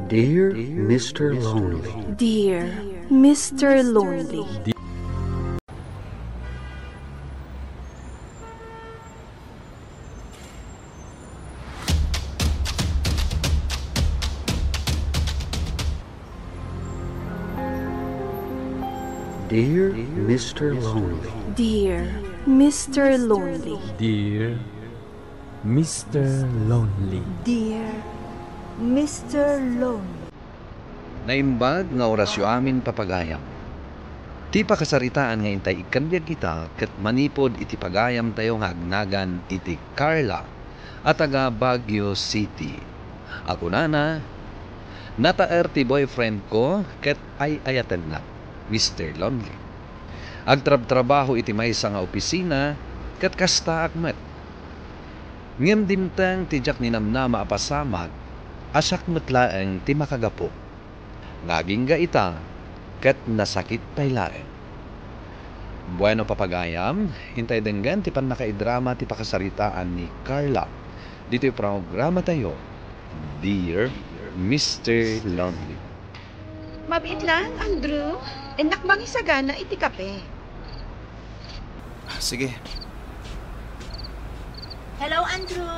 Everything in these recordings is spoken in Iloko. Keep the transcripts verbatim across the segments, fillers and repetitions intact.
Dear Mister Lonely. Dear Mister Lonely. Dear Mister Lonely. Dear Mister Lonely. Dear Mister Lonely. Dear Mister Lonely. Naimbag nga orasyo amin, papagayam. Ti pakasaritaan nga intay ikkan biag ita ket manipud iti pagayamtayo nga agnagan iti Carla a taga Baguio City. A kunana, nataer ti boyfriend ko ket ay-ayatennak, Mister Lonely. Agtrabtrabaho iti maysa nga opisina ket kastaak met. Ngem dimteng ti diak ninamnama a pasamak a siak met laeng ti makagapu. Nga agingga ita ket nasakit pay laeng. Bueno, papagayam, intay denggen ti pannakaidrama ti pakasaritaan ni Carla ditoy programatayo, Dear Mister Lonely. Mabiit lang, Andrew. Innak mangisagana iti kape. Ah, sige. Hello, Andrew.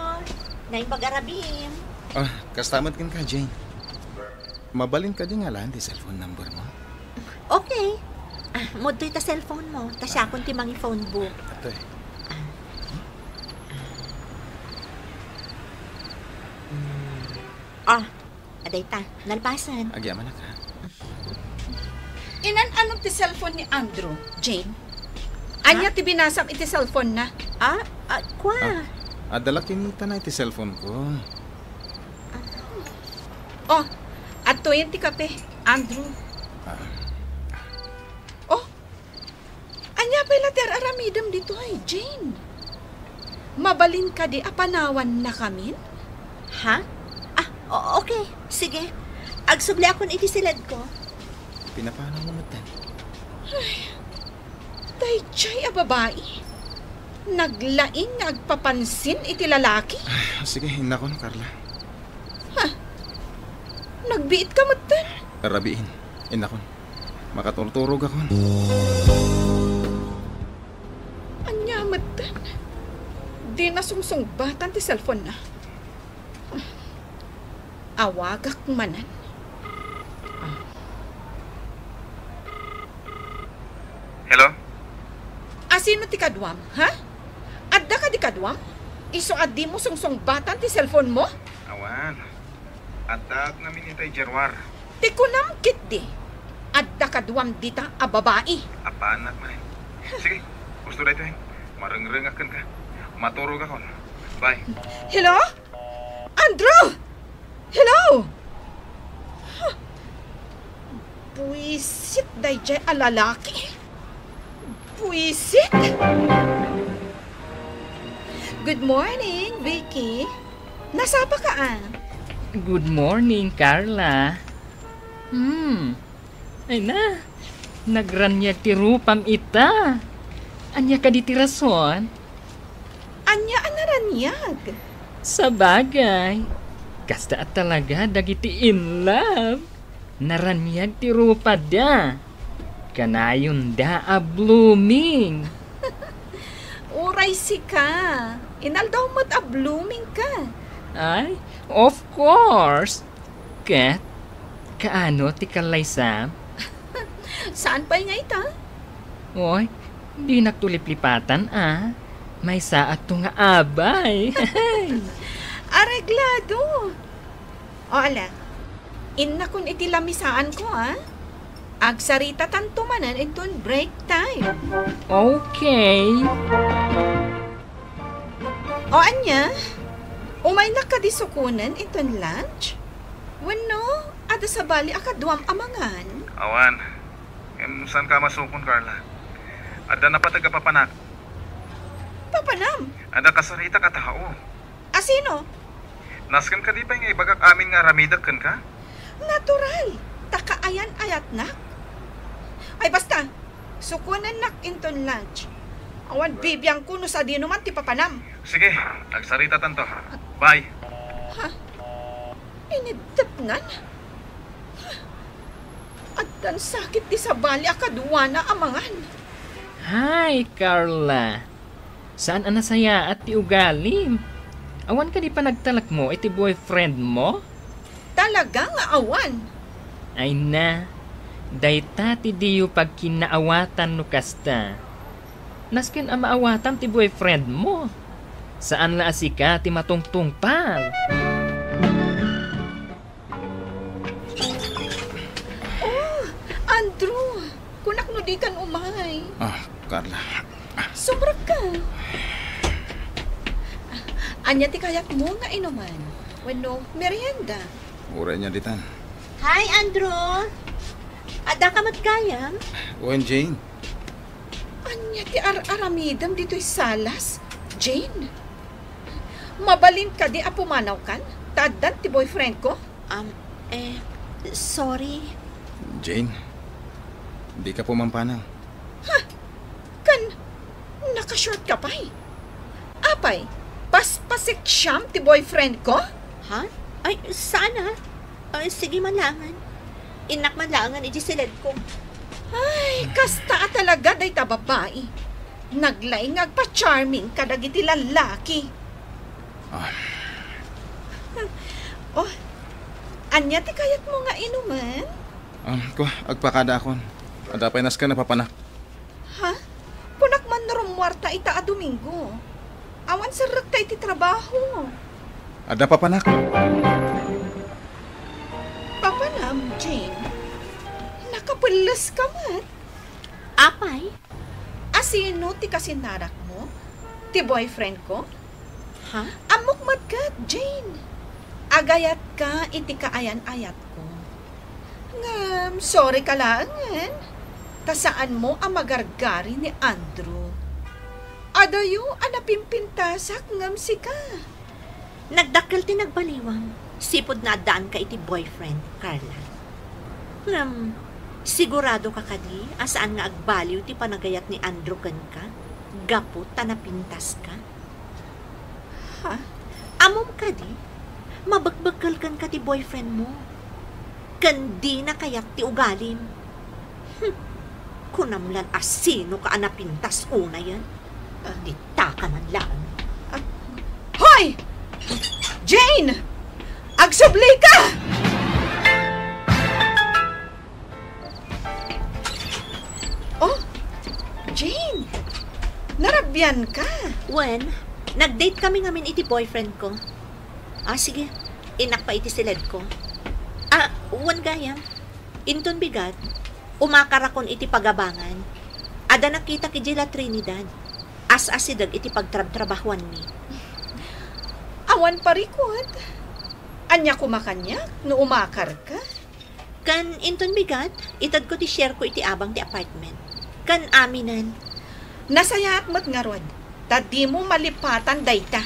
Naimbag a rabiim. Ah, kasta met kenka, Jane. Mabalin kadi nga alaen ti cellphone number mo? Okay. Ah, mudtoy ta cellphone mo, ta siakon ti mangi-phone book. Atoy. Ah, adayta, nalpasen. Agyamanak, ha? Inan-ano ti cellphone ni Andrew, Jane? Ania ti binasam iti cellphone na? Ah, ah, kua. Ah, adda la kinitana iti cellphone ko. Oh, adtoyen ti kape, Andrew. Ah. Oh, ania pay la ti ar-aramidem ditoy, Jane? Mabalin kadi a panawannakamin? Ha? Ah, o-, okay. Sige. Agsubliakon iti siledko. Pinapanaw mo metten. Ay, daydiay a babai. Naglaing nga agpapansin iti lalaki. Ay, sige, innakon, Carla. Ha? Nagbiit ka metten? Rabiin. Innakon. Makaturturogakon. Ania metten? Dina sungsungbatan ti cellphone na. Awagak manen. Hello? Asino ti kaduam, ha? Adda kadi kaduam? Isu a dimo sungsungbatan ti cellphone mo? Awan. Addaak ngamin itay Januar. Ti kunam ketdi, adda kaduam dita a babai. Apaannak manen. Sige, gusto daytoy. Marengrengak kenka. Maturogakon. Bye. Hello? Andrew! Hello! Huh. Buisit daydiay a lalaki. Buisit! Good morning, Vicky. Nasapa ka, ah? Good morning, Carla. Hmm. Ay na, nagraniag ti rupam ita. Ania kadi ti rason? Ania a naraniag? Sabagay, kasta a talaga dagiti in love. Naraniag ti rupada. Kanayonda a blooming. Uray sika, inaldaw met a blooming ka. Ay, of course. Ket, kaano ti kallaysam? Saan pay nga ita? Oy, dinak to liplipatan, a. Maysaakto nga abay. Areglado. O, ala. Innakon iti lamisaanko, a. Agsaritatanto manen inton break time. Okay. O ania? Umaynak kadi sukonen inton lunch? Wenno, adda sabali a kaduam a mangan? Awan. Ngem saanka a masukon, Carla. Adda napateg a papanak. Papanam? Adda kasaritak a tao. Asino? Nasken kadi pay nga ibagak amin nga aramidek kenka? Natural, ta kaayan-ayatnak. Ay, basta, sukonennak inton lunch. Awan bibiangko no sadino man ti papanam. Sige, agsaritatanto. Bye. Ha? Iniddepnan? Addan sakit ti sabali a kaduana a mangan. Hay, Carla! Saan a nasayaat ti ugalim? Awan kadi panagtalekmo iti boyfriend mo? Talaga nga awan. Ay na, dayta ti diyo pagkinnaawatan no kasta. Nasken a maawatam ti boyfriend mo. Saan la a sika ti matungtungpal. Oh, Andrew, kunak no dikan umay. Ah, Carla. Sumrekka. Ania ti kayatmo nga inuman? Wenno merienda? Uray ania ditan. Hi, Andrew! Addaka met gayam? Wen, Jane. Ania ti ar-aramidem ditoy salas, Jane? Mabalin kadi a pumanawkan ta addan ti boyfriend ko? Um, eh, sorry. Jane, dika pumampanaw. Ha? Kan, naka-short ka pay? Apay, paspasiksiam ti boyfriend ko? Ha? Ay, saan a. Ay, sige man laengen. Innak man laengen iti siledko. Ay, kasta a talaga dayta babai. Naglaing nga agpa-charming kadagiti lallaki. Ah. Oh, ania ti kayatmo nga inumen? Ah, kua, agpakadaakon. Adda pay nasken a papanak. Ha? Kunak man no rummuarta ita a Domingo. Awan serrekta iti trabaho. Adda papanak. Papanam, Jane? Nakapelles ka met. Apay? Asino ti kasinarakmo? Ti boyfriend ko? Ha? Ammok met ket, Jane. Agayatka iti kaayan-ayatko. Ngem, sorry ka laengen. Ta saanmo a magargari ni Andrew. Adayo a napimpintasak ngem sika. Nagdakkel ti nagbaliwam, sipud naaddaanka iti boyfriend, Carla. Ngem, sigurado ka kadi a saan nga agbaliw ti panagayat ni Andrew kenka gapu ta napintaska? Ha? Ammom kadi, mabekbekkel kenka ti boyfriend mo, ken dina kayat ti ugalim. Hmm. Kunam lan a sino ka a napintas unayen? Ah. Ditaka man laeng. Ah. Hoy! Jane! Agsubli ka! Oh, Jane! Narabian ka? Wen, nag-date kami ngamin iti boyfriend ko. Ah, sige. Innak pay iti siledko. Ah, wen gayam. Inton bigat, umakarakon iti pagabangan. Adda nakitak idiay La Trinidad. As-asideg iti pagtrabtrabahuanmi. Awan parikut. Ania koma kaniak no umakarka? Ken inton bigat, itedko ti shareko iti abang ti apartment. Ken aminen. Nasayaat met ngarud, ta dimo malipatan dayta.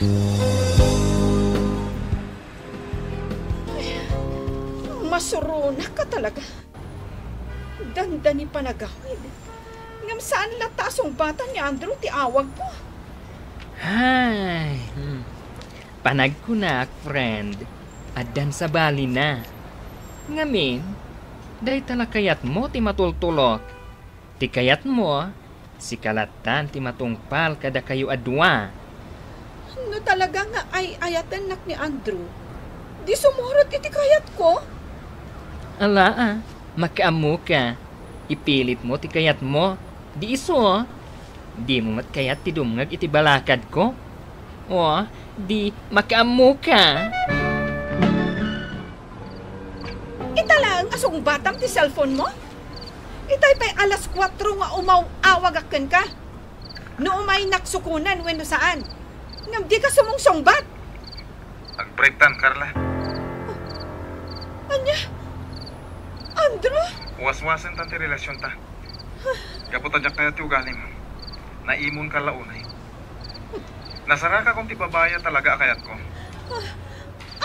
Masuronak ka talaga. Dandani panagawid. Ngem saan latta a sungbatan ni Andrew ti awagko. Hay, hmm. Panagkunak, friend, addan sabalina. Ngamin, dayta la kayatmo ti matultulok. Ti kayatmo, sika lattan ti matungpal kadakayo a dua. No talaga nga ay-ayatennak ni Andrew, di sumurot iti kayatko. Ala, a, makaammoka. Ipilitmo ti kayatmo. Di isu, dimo met kayat ti dumngeg iti balakadko? O, di makaammoka. Ita laeng a sungbatam ti cellphone mo? Itay pay alas kuatro nga umaw-awagak kenka. No umaynak sukonen wenno saan. Ngem dika sumungsungbat. Agbreaktan, Carla. Ania? Andrew? Waswasentan ti relasionta. Gapu ta diak kayat ti ugalim. Naimonka la unay. Nasarakakon ti babai a talaga a kayatko.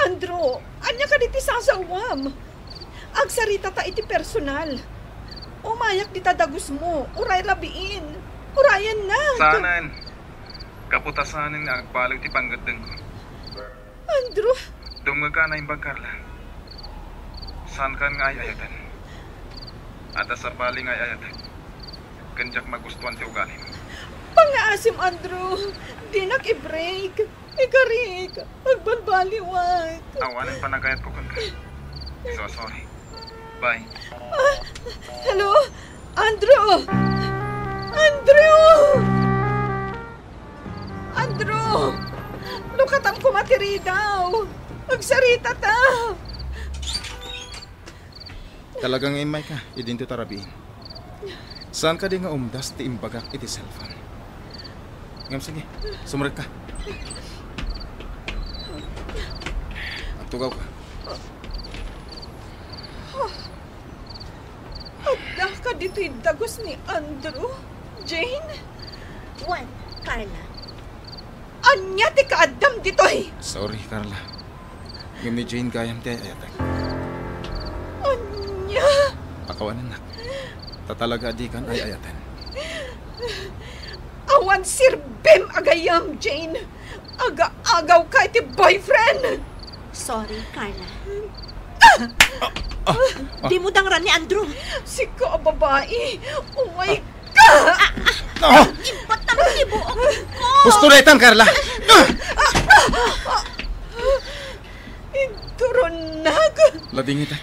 Andrew, ania kadi ti sasawam? Agsaritata iti personal. Umayak dita dagusmo, uray rabiin. Urayennak. Saanen. Gapu ta saanen nga agbaliw ti pangngeddengko. Andrew! Dumngegka a naimbag, Carla. Saankan nga ay-ayaten. Adda sabali nga ay-ayatek. Ken diak magustuan ti ugalim. Pangngaasim, Andrew! Dinak i-break! Ikarik! Agbalbaliwak! Awanen panagayatko kenka. So sorry. Bye. Ah, hello? Andrew! Andrew! Andrew! Lukatam koma ti ridaw! Agsaritata! Talaga nga immayka, idinto ta rabiin. Saan kadi nga umdas ti imbagak iti cellphone? Ngem sige, sumrekka. Agtugawka. Adda kadi toy dagus ni Andrew, Jane? Wen, Carla. Ania ti kaaddam ditoy? Sorry, Carla. Ngem ni Jane gayam ti ay-ayatek. Ania? Pakawanennak. Ta talaga a dikan ay-ayaten. Awan serbim a gayam, Jane. Aga-agawka iti boyfriend. Sorry, Carla. Ah! Ah! Dimo dangran ni Andrew. Sika a babai. Umayka! Ah! Ibatam ti buokko! Husto daytan, Carla! Inturonnak! Ladingitak.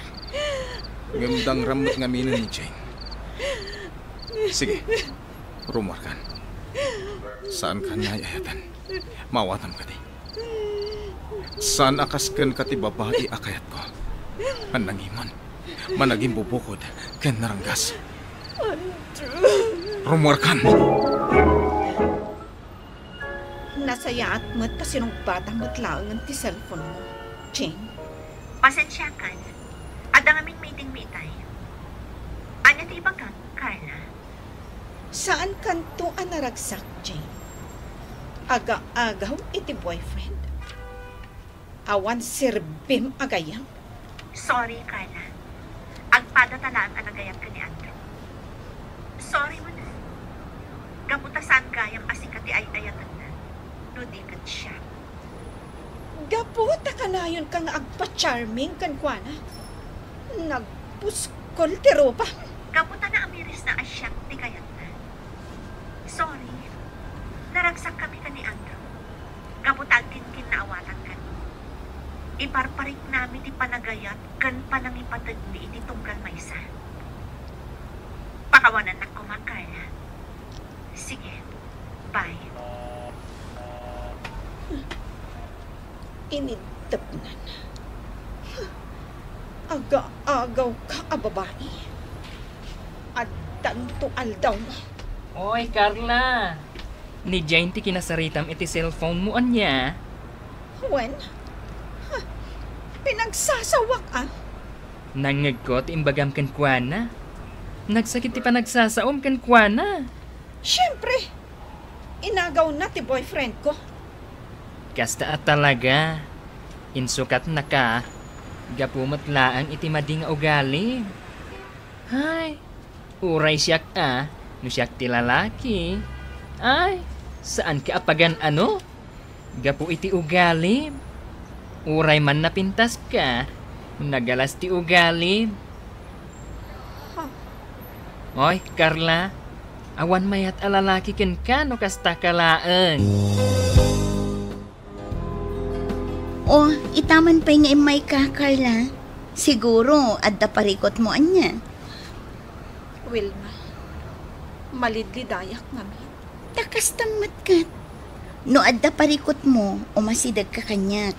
Ngem dangram met ngamin ni Jane. Sige, rumuarkan. Saankan nga ay-ayaten. Maawatam kadi. Saan a kas kenka ti babai a kayatko. An nangimon, managimbubukod ken naranggas. Andrew. Rumuarkan! Nasayaat met ta sinungbatam met laengen ti cellphone mo, Jane. Pasensiakan. Adda ngamin meeting mi itay. Ania ti ibagam, Carla? Saankanto a naragsak, Jane. Aga-agaw iti boyfriend. Awan serbim a gayam. Sorry, Carla. Agpadata laeng a nagayat ken ni Andrew. Sorry man. Gapu ta saan gayam a sika ti ay-ayatenna, no di ket siak. Gapu ta kanayonka nga agpa-charming kenkuana, nagpuskol ti rupam. Gapu ta naamirisna a siak ti kayatna. Sorry. Naragsakkami ken ni Andrew. Gapu ta agkinkinnaawatan kami. Iparpariknami ti panagayat ken panangipategmi iti tunggal maysa. Pakawanennak koma, Carla. Sige. Bye. Inintepnan. Aga-agawka a babai. Addanto aldawmo. Oy, Carla! Ni Jane ti kinasaritam iti cellphone mo, ania? Wen? Ha, pinagsasawak, a. Nangngegko ti imbagam kenkuana. Nagsakit ti panagsasaom kenkuana. Siempre, inagawna ti boyfriend ko. Kasta a talaga. Insukatnaka. Gapu met laeng iti madi nga ugali. Hay, uray siak a, no siak ti lalaki. Ay, saanka a pagan-ano? Gapu iti ugalim. Uray man napintaska, nagalas ti ugalim. Oy, Carla, awan mayat a lalaki kenka no kastaka laeng. O, ita man pay nga immayka, Carla. Siguro, adda parikutmo ania? Wilma, malidlidayak ngamin. Ta kasta met ket. No adda parikutmo, umasidegka kaniak.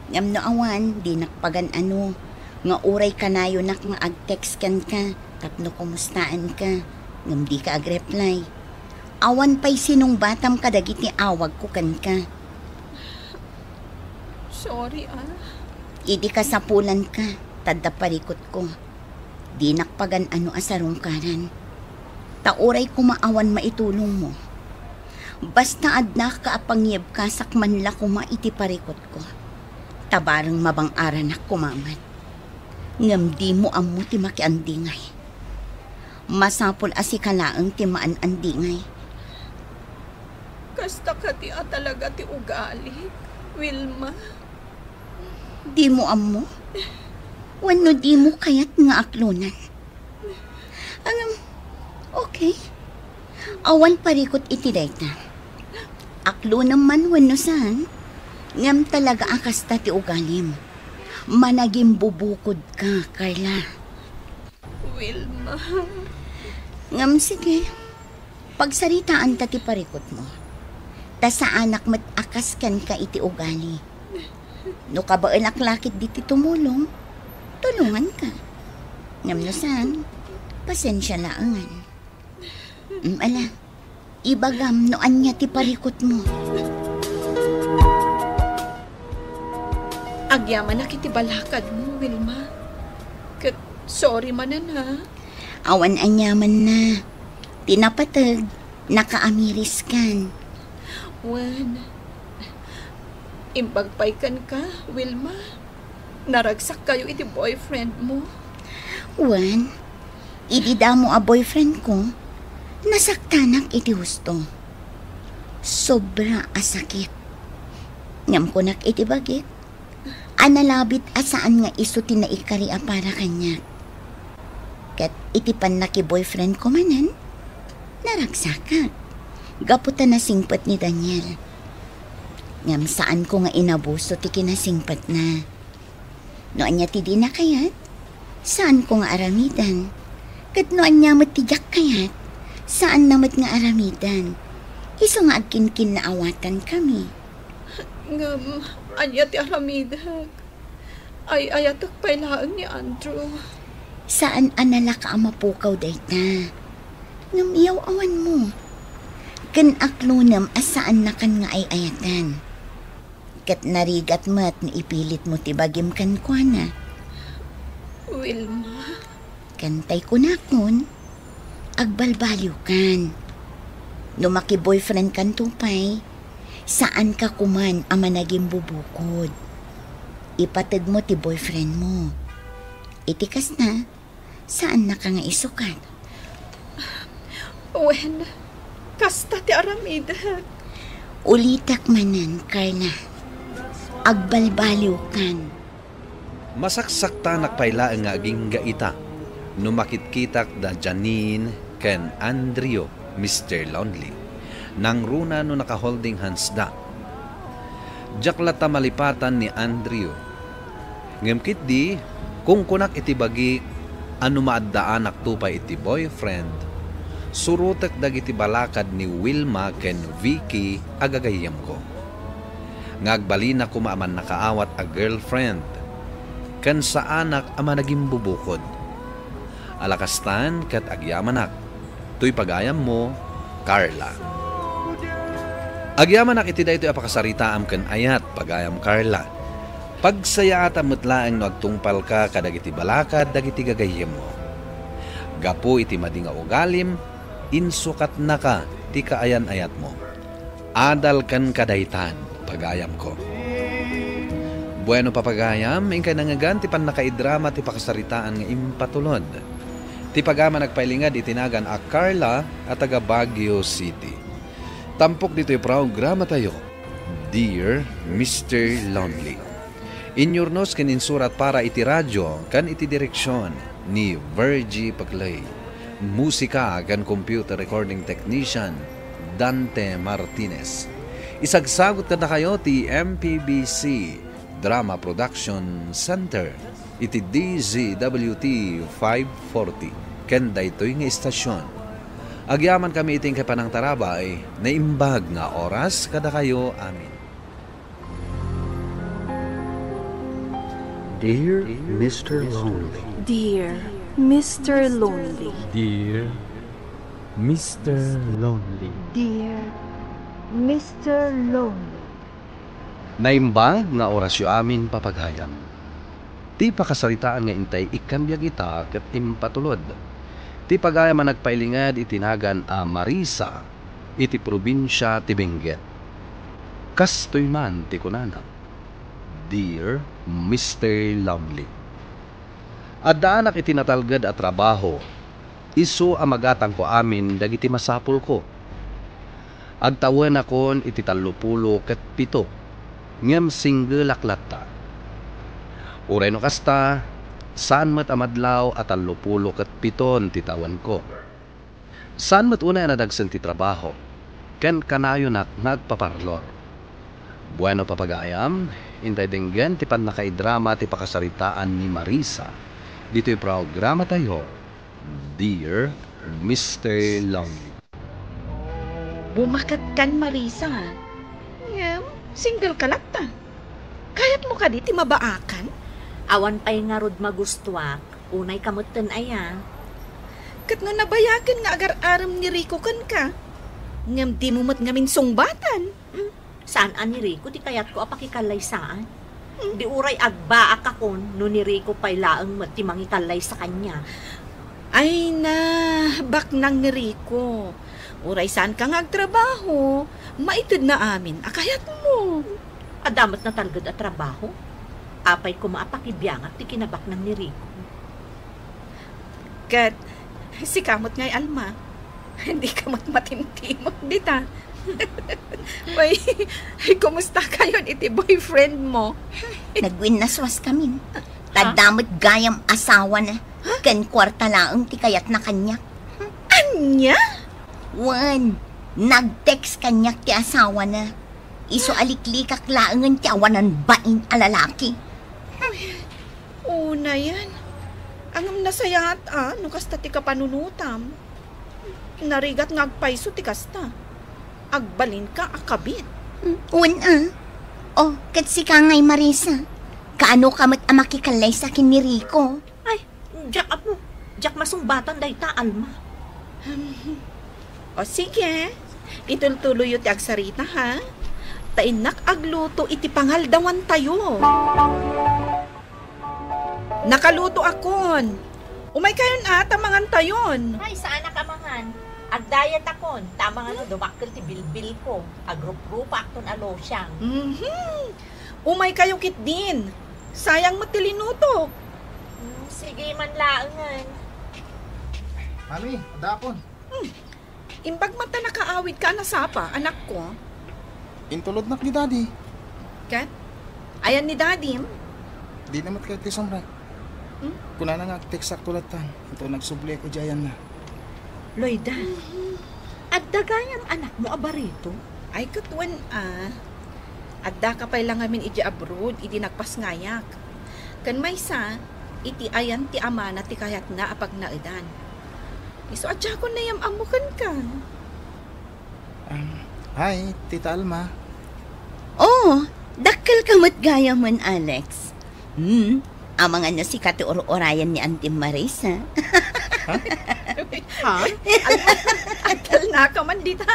Ngem no awan, dinak pagan-ano. Nga uray kanayonak nga ag-text kenka tapno kumustaanka, ngem dika agreply. Awan pay sinungbatam kadagiti awagko kenka. Sorry, a. Idi kasapulanka, ta adda parikutko. Dinak pagan-ano a sarungkaran. Ta uray koma awan maitulongmo. Basta adda ka a pangyebkasak man la koma iti parikutko. Ta bareng mabang-aranak koma met. Ngem dimo ammo ti makiandingay. Masapul a sika laeng ti maan-andingay. Kasta kadi a talaga ti ugalik, Wilma? Dimo ammo? Wenno dimo kayat nga aklonan? Okay. Awan parikut iti dayta. Aklonem man wenno saan, ngem talaga a kasta ti ugalim. Managimbubukod ka, Carla. Wilma. Ngem sige, pagsaritaanta ti parikutmo. Ta saanak met a kas kenka iti ugali. No kabaelak la ketdi ti tumulong, tulonganka. Ngem no saan, pasensia laengen. Mm, ala, ibagam no ania ti parikutmo. Agyamanak iti balakadmo, Wilma. Ket sorry manen, ha? Awan aniamanna. Ti napateg, nakaamiriskan. Wen, imbag pay kenka, Wilma. Naragsakkayo iti boyfriendmo. Wen, idi damo a boyfriendko, nasaktanak iti husto. Sobra a sakit. Ngem kunak iti bagik, a nalabit a saan nga isu ti naikari a para kaniak. Ket iti pannakiboyfriendko manen, naragsakak. Gapu ta nasingpet ni Daniel. Ngem saanko nga inabuso ti kinasingpetna. No ania ti dina kayat, saanko nga aramiden. Ket no ania met ti diak kayat, saanna met nga aramiden. Isu nga agkinkinnaawatankami. Ngem ania ti aramidek? Ay-ayatek pay laeng ni Andrew. Saan a nalaka a mapukaw dayta. Ngem iyaw-awanmo. Ken aklonem a saannakan nga ay-ayaten. Ket narigat met no ipilitmo ti bagim kenkuana. Wilma. Ken tay kunakon, agbalbaliwkan. No makiboyfriendkanto pay, saanka koman a managimbubukod. Ipategmo ti boyfriendmo. Iti kasta, saannaka nga isukat. Wen, kasta ti aramidek. Ulitek manen, Carla. Agbalbaliwkan. Masaksaktanak pay laeng nga agingga ita no makitkitak da Janine ken Andrew, Mister Lonely. Nangruna no naka-holding hands da. Diak latta malipatan ni Andrew. Ngem ketdi, kunkunak iti bagik a no maaddaanakto pay iti boyfriend, surotek dagiti balakad ni Wilma ken Vicky a gagayyemko. Nga agbalina koma a mannakaawat a girlfriend, ken saanak a managimbubukod. Ala kastan ket agyamanak. Toy pagayammo, Carla. Agyamanak iti daytoy a pakasaritaam ken ayat, pagayam Carla. Pagsayaatam met laeng no agtungpalka kadagiti balakad dagiti gagayyemmo. Gapu iti madi nga ugalim, insukatnaka ti kaayan-ayatmo. Adal kenka daytan, pagayamko. Bueno, papagayam, inkay nangngegan ti pannakaidrama ti pakasaritaan nga impatulod. Ti pagayam a nagpailinged iti nagan a Carla a taga Baguio City. Tampok ditoy programatayo, Dear Mister Lonely. Inyurnos ken insurat para iti radio ken iti direksion ni Virgie Paclay. Musika ken computer recording technician, Dante Martinez. Isagsagut kadakayo ti M P B C Drama Production Center iti D Z W T five forty ken daytoy nga istasyon. Agyamankami iti inkay panangtarabay, naimbag nga oras kadakayo amin. Dear Mister Lonely. Dear Mister Lonely. Dear Mister Lonely. Dear Mister Lonely. Naimbag nga orasyo amin, papagayam. Ti pakasaritaan nga intay ikkan biag ita ket impatulod. Ti pagayam a nagpailinged iti nagan a Marisa iti probinsia ti Benguet. Kastoy man ti kunana, Dear Mister Lonely. Addaanak iti natalged a trabaho, isu a magatangko amin dagiti masapulko. Agtawenakon iti tallopulo ket pito, ngem singgelak latta. Uray no kasta, saan met a madlaw a tallopulo ket piton ti tawenko. Saan met unay a nadagsen ti trabaho, ken kanayonak nga agpaparlor. Bueno, papagayam, intay denggen ti pannakaidrama ti pakasaritaan ni Marisa ditoy programatayo, Dear Mister Lonely. Bumaketkan, Marisa. Ngem, single ka latta. Kayatmo kadi ti mabaakan? Awan pay ngarud magustuak, unay ka metten aya. Ket no nabayaken nga agar-arem ni Rico kenka, ngem dimo met ngamin sungbatan. Hmm, saan a ni Rico ti kayatko a pakikallaysaan. Hmm. Di uray agbaakakon no ni Rico pay laeng met ti mangikallaysa kaniak. Ay na, baknang ni Rico. Uray saanka nga agtrabaho, maitedna amin a kayatmo. Adda met natalged a trabaho. Apay koma a pakibiangak ti kinabaknang ni Rico. Ket sika met ngay, Alma. Dika met matimtimog dita. Uy, kumusta kayon iti boyfriend mo? Nagwinnaswas kamin. Ha? Tadda met gayam asawana. Ha? Ken kuarta laeng ti kayatna kaniak. Ania? Wen, nag-text kaniak ti asawana. Isu a liklikak laengen ti awanan bain a lalaki. Unayen. Ngem nasayaat a no kasta ti kapanunotam. Narigat nga agpayso ti kasta. Agbalinka a kabit. Mm, wen a. O, ket sika ngay, Marisa. Kaano ka met a makikallaysa ken ni Rico? Ay, diak ammo. Diak masungbatan dayta, Alma. O sige, itultuloyyo ti agsarita, ha? Ta innak agluto iti pangaldawantayo. Nakalutoakon. Umaykayon a, ta mangantayon. Ay, saanak a mangan. Agdayetakon, ta mangano dumakkel ti bilbilko. Agruprupaakton a losiang. Mhm. Umaykayo ketdin. Sayang met ti linutok. Hmm, sige man laengen. Mami, adda apon. Hmm. Imbag man ta nakaawidka a nasapa, anakko. Intulodnak ni Daddy. Ket? Ayan ni Daddy? Dina met kayat ti sumrek. Hmm? Kunana nga agteksakto latta, inton nagsubliak idiay ayanna. Loida, adda gayam anakmo a barito? Ay, ket wen a. Addaka pay la ngamin idiay abroad idi nagpasngayak. Ken maysa, iti ayan ti amana ti kayatna a pagnaedan. Isu a diakon nayam-ammo kenka. Um, hi, Tita Alma. Oh, dakkelka met gayamen, Alex. Hmm, amangan no sika ti ur-urayan ni Auntie Marisa. Ha? Ha? Agtalnaka man dita.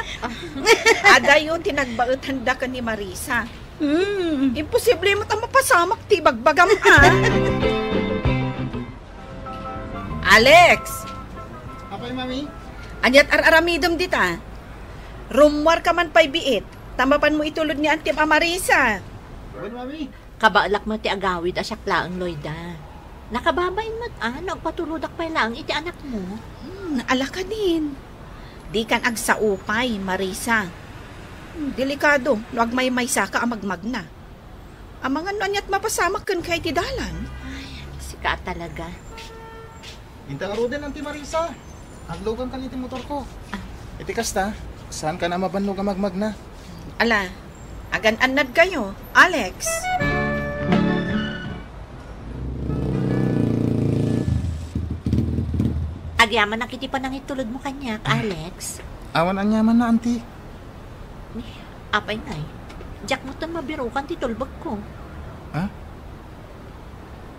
Adayo ti nagbaetanda ken ni Marisa. Hmm. Imposible met a mapasamak ti ibagbagam, a. Alex! Apay, Mami? Aniat ar-aramidem dita? Rummuarka man pay biit, ta mapanmo itulod ni Auntie a Marisa. Wen, Mami. Kabaelak met ti agawid a siak laeng, Loida. Nakababain met a no agpatulodak pay laeng iti anakmo. Hmm, ala kadin. Dikan agsao pay, Marisa. Hmm, delikado no agmaymaysaka a magmagna. Amangan no aniat mapasamak kenka iti dalan. Ay, sika talaga. Inta ngaruden, Auntie Marisa. Aglugankan iti motorko. Iti kasta, saankan a mabannog a magmagna. Ala, agan-annadkayo, Alex. Agyamanak iti panangitulodmo kaniak, Alex. Awan aniamanna, Auntie. Apay ngay, diak metten mabirokan ti tulbekko. Ha?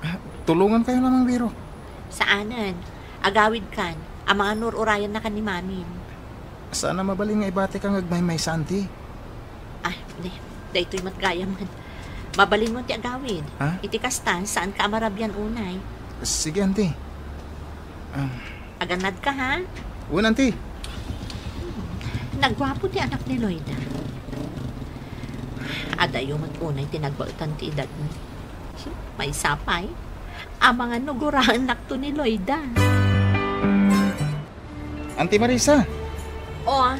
Ah, tulongankayo la mangbirok. Saanen. Agawidkan. Amangan no ur-urayannakan ni Mamin. Saan a mabalin nga ibatika nga agmaymaysa, Auntie. Ah, di. Daytoy met gayamen. Mabalinmo ti agawid. Ha? Iti kasta, saanka a marabian unay. Sige, Auntie. Ah. Agannadka, ha? Wen, Auntie. Nagguapo ti anak ni Loida. Adayo met unay ti nagbaetan ti edadmi. Maysa pay, amangan no guraennakto ni Loida. Auntie Marisa! O,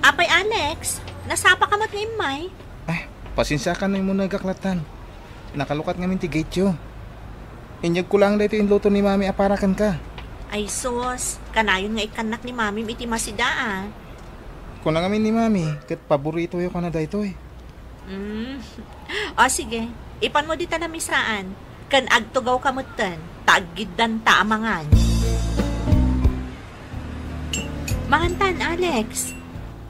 Apay Alex, nasapaka met nga immay? Ah, pasensiakan no immunegak lattan. Nakalukat ngamin ti gateyo. Inyegko laeng daytoy inluto ni Mami a para kenka. Ay sus, kanayon nga ikkannak ni Mamim iti masida, a. Kuna ngamin ni Mami, ket paboritoyo kana daytoy. Mm. O sige, ipanmo dita lamisaan, ken agtugawka metten, ta aggiddanta a mangan. Mangantan, Alex.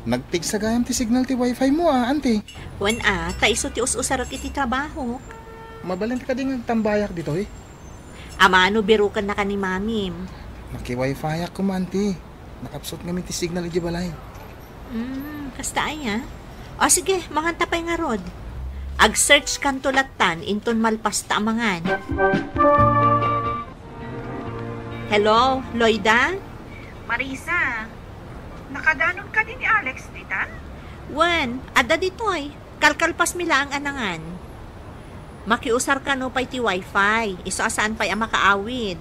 Nagpigsa gayam ti signal ti wifi mo, a, anti. Wen a, ta isu ti us-usarek iti trabaho. Mabalin kadi nga agtambayak ditoy? Amangan no birukennaka ni Mamim. Maki-wifiak koma, anti. Nakapsut ngamin ti signal idiay balay. Hmm, kasta aya? O sige, manganta pay ngarud. Ag-search kanto lattan inton malpasta a mangan. Hello, Loida? Marisa, nakadanon kadi ni Alex dita? Wen, adda ditoy. Kalkalpasmi laeng a nangan. Makiusar kano pay ti wifi, isu a saan pay a makaawid.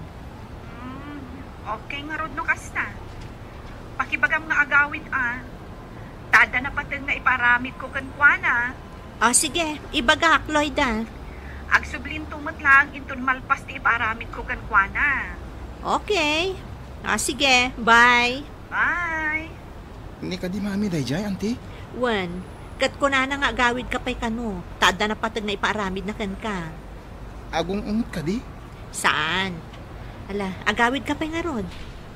Hmm, okay ngarud no kasta. Pakibagam nga agawid a. Ta adda napateg nga ipaaramidko kenkuana. O, sige, ibagak, Loida. Agsublinto met laeng inton malpas ti ipaaramidko kenkuana. Okay. O, sige, bye. Bye. Ni kadi Mami daydiay, anti? Wen, ket kunana nga agawidka pay kano, ta adda napateg nga ipaaramidna kenka. Agung-ungot kadi? Saan. Ala, agawidka pay ngarud.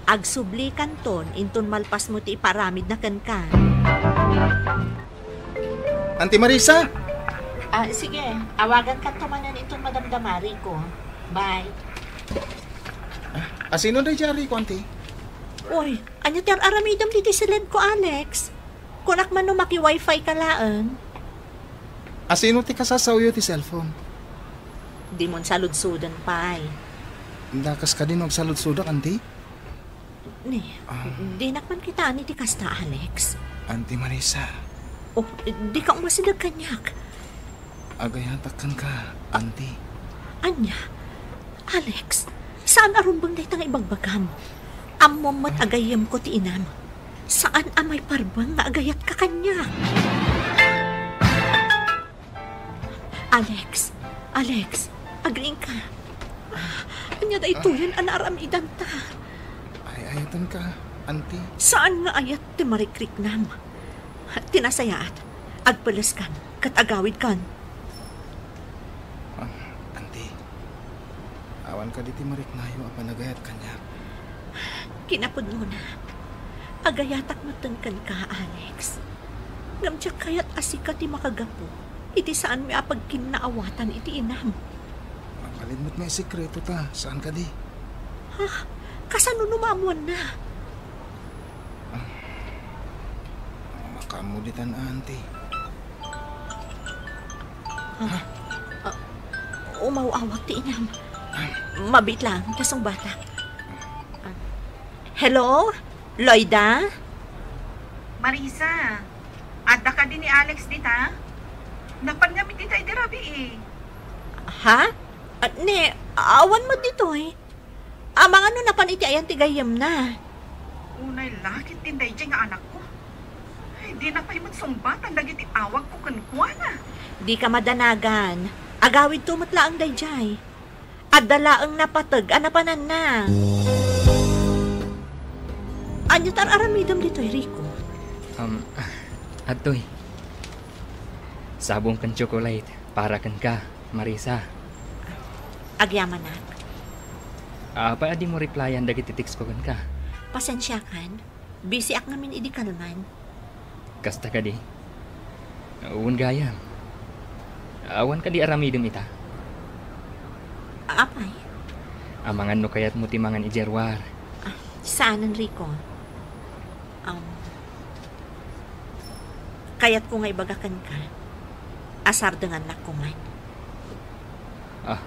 Agsubli kanton inton malpasmo ti ipaaramidna kenka. Anti Marisa? Ah, sige. Awagan kanto manen inton madamdama, Rico. Bye. Asino daydiay a Rico, anti? Uy, ania ti ar-aramidem ditoy siledko, Alex? Kunak man no maki-wifi ka laeng. Asino ti kasasaoyo ti cellphone? Dimon saludsoden pay. Dakas kadi no agsaludsodak, anti? Ni, Ah. dinak man kitaen iti kasta, Alex. Anti Marisa. Oh, dika umasideg kaniak. Agayatak kenka, anti. Ania? Alex, saan a rumbeng dayta nga ibagbagam. Ammom met a gayyemko ti inam. Saan a maiparbeng nga agayatka kaniak. Alex, Alex, agriingka. Ania daytoyen a naaramidanta? Ay-ayatenka, anti. Saan nga ayat ti marikriknam? Ti nasayaat, agpeleskam ket agawidkan. Ah, anti, awan kadi ti mariknayo a panagayat kaniak? Kinapudnona, agayatak metten kenka, Alex. Ngem diak kayat a sika ti makagapu iti saanmi a pagkinnaawatan iti inam. Mabalin met nga isekreto ta, saan kadi? Ha? Kasano no maammuanna? Ah, makaammo ditan, anti. Ah, ah, umaw-awag ti inam. Mabiit lang, kasungbatak. Ah. Hello? Loida? Marisa, adda kadi ni Alex dita? Napan ngamin dita idi rabii. Ha? Ah, ne, awan met ditoy. Amangan no napan iti ayan ti gayyemna. Unay la ketdin daydiay nga anakko. Ay, dina pay met sungbatan dagiti awagko kenkuana. Dika madanagan. Agawidto met laeng daydiay. Adda laeng napateg a napananna. Ania ti ar-aramidem ditoy, Rico? Um, adtoy. Sabong ken chocolate para kenka, Marisa. Agyamanak. Apay a dimo replyan dagiti text ko kenka? Pasensiakan. Busyak ngamin idi kalman. Kasta kadi? Wen gayam. Awan kadi aramidem ita? Apay? Amangan no kayatmo ti mangan idiay ruar. Ah, saan, Enrico. Um, kayatko nga ibaga kenka a sardengannak koman. Ah.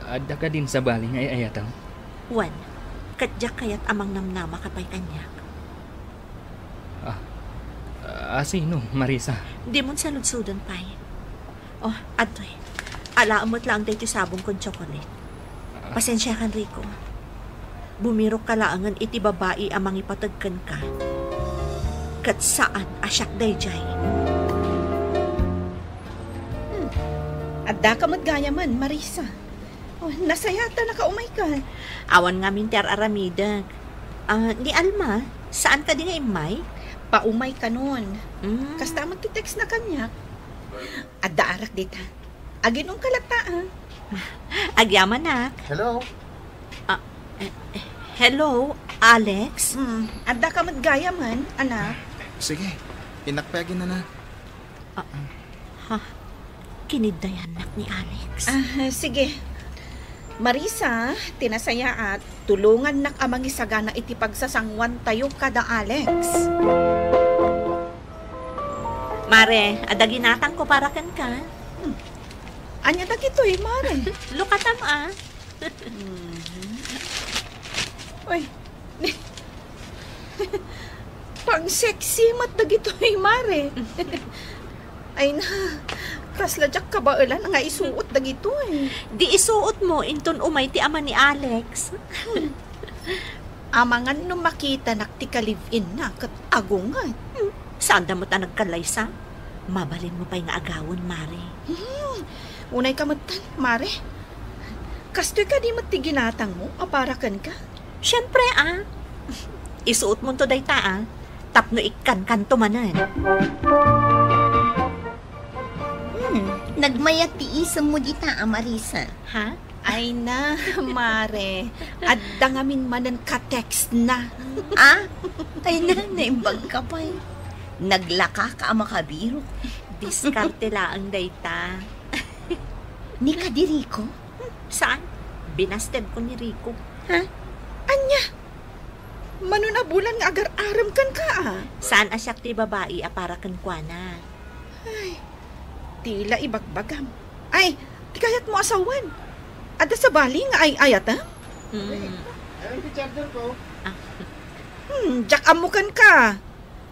Adda kadin sabali nga ay-ayatem? Wen, ket diak kayat a mangnamnamaka pay kaniak. Ah. Ah, sino, Marisa? Dimon saludsoden pay. Oh, adtoy. Alaem met laeng daytoy sabong ken chocolate. Ah. Pasensiakan, Rico. Bumirokka laengen iti babai a mangipateg kenka. Ket saan a siak daydiay. Hmm. Addaka met gayamen, Marisa. Nasayaat ta nakaumayka. Awan ngamin ti ar-aramidek. Ah, ni Alma, saan kadi nga immay? Paumay kanon. Mm. Kasta met ti text na kaniak. Adda arak dita. Aginom ka latta, ah. Agyamanak. Hello? Ah, eh, eh, hello, Alex? Mm, adda ka met gayamen, anak? Sige, innak pay aginana. Ah, ha? Kiniddayannak ni Alex? Ah, sige. Marisa, ti nasayaat, tulongannak a mangisagana iti pagsasanguantayo kada Alex. Mare, adda ginatangko para kenka. Hmm. Ania dagitoy, Mare? Look at them, ah. Mhm. Uy. Pang-sexy met dagitoy, Mare. Ay na, kasla diak kabaelan nga isuot dagitoy. Di isuot mo, inton umay ti ama ni Alex. Amangan no makitanak ti ka-live-in na ket agunget. Hmm, saanda met a nagkallaysa. Mabalinmo pay nga agawen, Mare. Hmm, unay ka metten, Mare. Kastoy kadi met ti ginatangmo a para kenka? Siempre, ah. Isuotmonto dayta, ah. Tapno ikkankanto manen. Hmm, nagmayat ti isemmo dita, a Marisa. Ha? Ay na, Mare. Adda ngamin manen ka-text na. Ah? Ay na, naimbag ka pay. Naglaka ka a makabirok. Diskarte laeng dayta. Ni kadi Rico? Saan? Binastedko ni Rico. Ha? Ania? Mano a bulan nga agar-arem kenka, ah? Saan a siak ti babai a para kenkuana? Ay, tila ibagbagam. Ay, ti kayatmo a sawen. Adda sabali nga ay-ayatem? Mm. Ay, ang charger ko. Ah. Hmm, diak ammo kenka.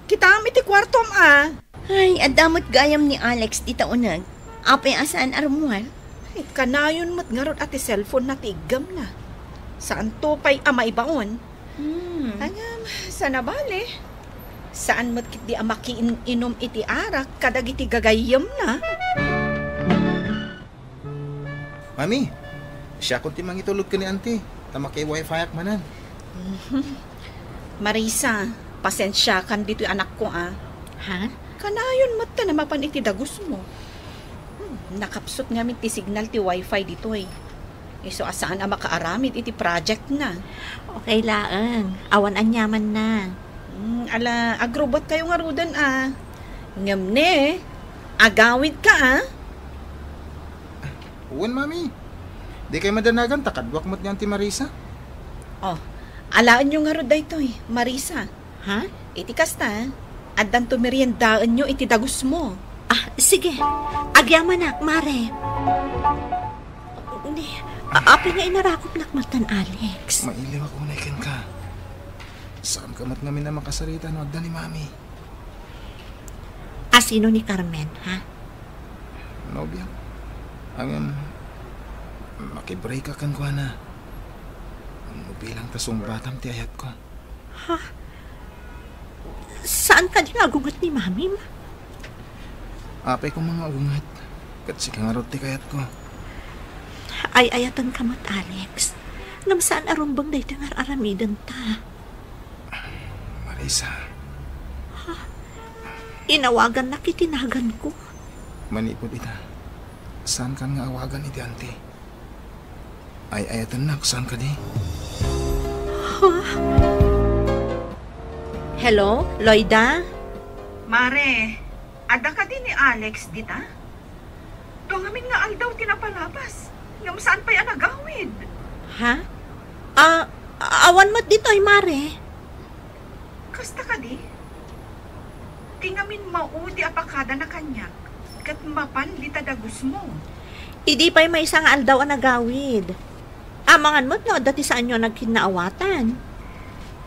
Kitaem iti kuartom, ah. Ay, adda met gayam ni Alex dita uneg. Apay a saan a rummuar? Ay, kanayon met ngarud a ti cellphone na ti iggemna. Saanto pay a maibaon. Hmm. Ngem, saan a bale. Saan met ketdi a makiin-inom iti arak kadagiti gagayyemna. Mami, siakon ti mangitulod ken ni Auntie, ta maki-wifi-ak manen. Marisa, pasensiakan ditoy anakko, ah. Ha? Kanayon met ta a mapan iti dagusmo. Hmm, nakapsut ngamin ti signal ti wifi ditoy. Isu a saan a makaaramid iti project na. Okay laeng. Awan aniamanna. Hmm, ala, agrubot kayo ngaruden, ah. Ngem ne, agawid ka, ah. Wen, Mami. Dikay madanagan ta kaduak met ni Auntie Marisa. Oh, alaenyo ngarud daytoy, Marisa. Ha? Iti kasta, addanto meriendaenyo iti dagusmo. Ah, sige. Agyamanak, Mare. Ni, a-, apay nga inarakopnak metten, Alex? Mailiwak unay kenka. Saanka met ngamin a makasarita no adda ni Mami. A sino ni Carmen, ha? Nobiak. Ngem, makibreak-ak kenkuana. No bilang ta sungbatam ti ayatko. Ha? Saan kadi nga agunget ni Mamim? Apay koma nga agunget. Ket sika ngarud ti kayatko. Ay-ayatenka met, Alex. Ngem saan a rumbeng daytoy nga ar-aramidenta. Marisa. Ha? Inawagannak iti naganko. Manipud ita, saankan nga awagan iti Auntie. Ay-ayatennak, saan kadi? Ha? Hello, Loida? Mare, adda kadi ni Alex dita? Dua ngamin nga aldaw ti napalabas, ngem saan pay a nagawid. Ha? Ah, awan met ditoy, Mare. Kasta kadi? Ti ngamin maudi a pakadana kaniak, ket mapan dita dagusmo. Idi pay maysa nga aldaw a nagawid. Amangan met no adda ti saanyo a nagkinnaawatan.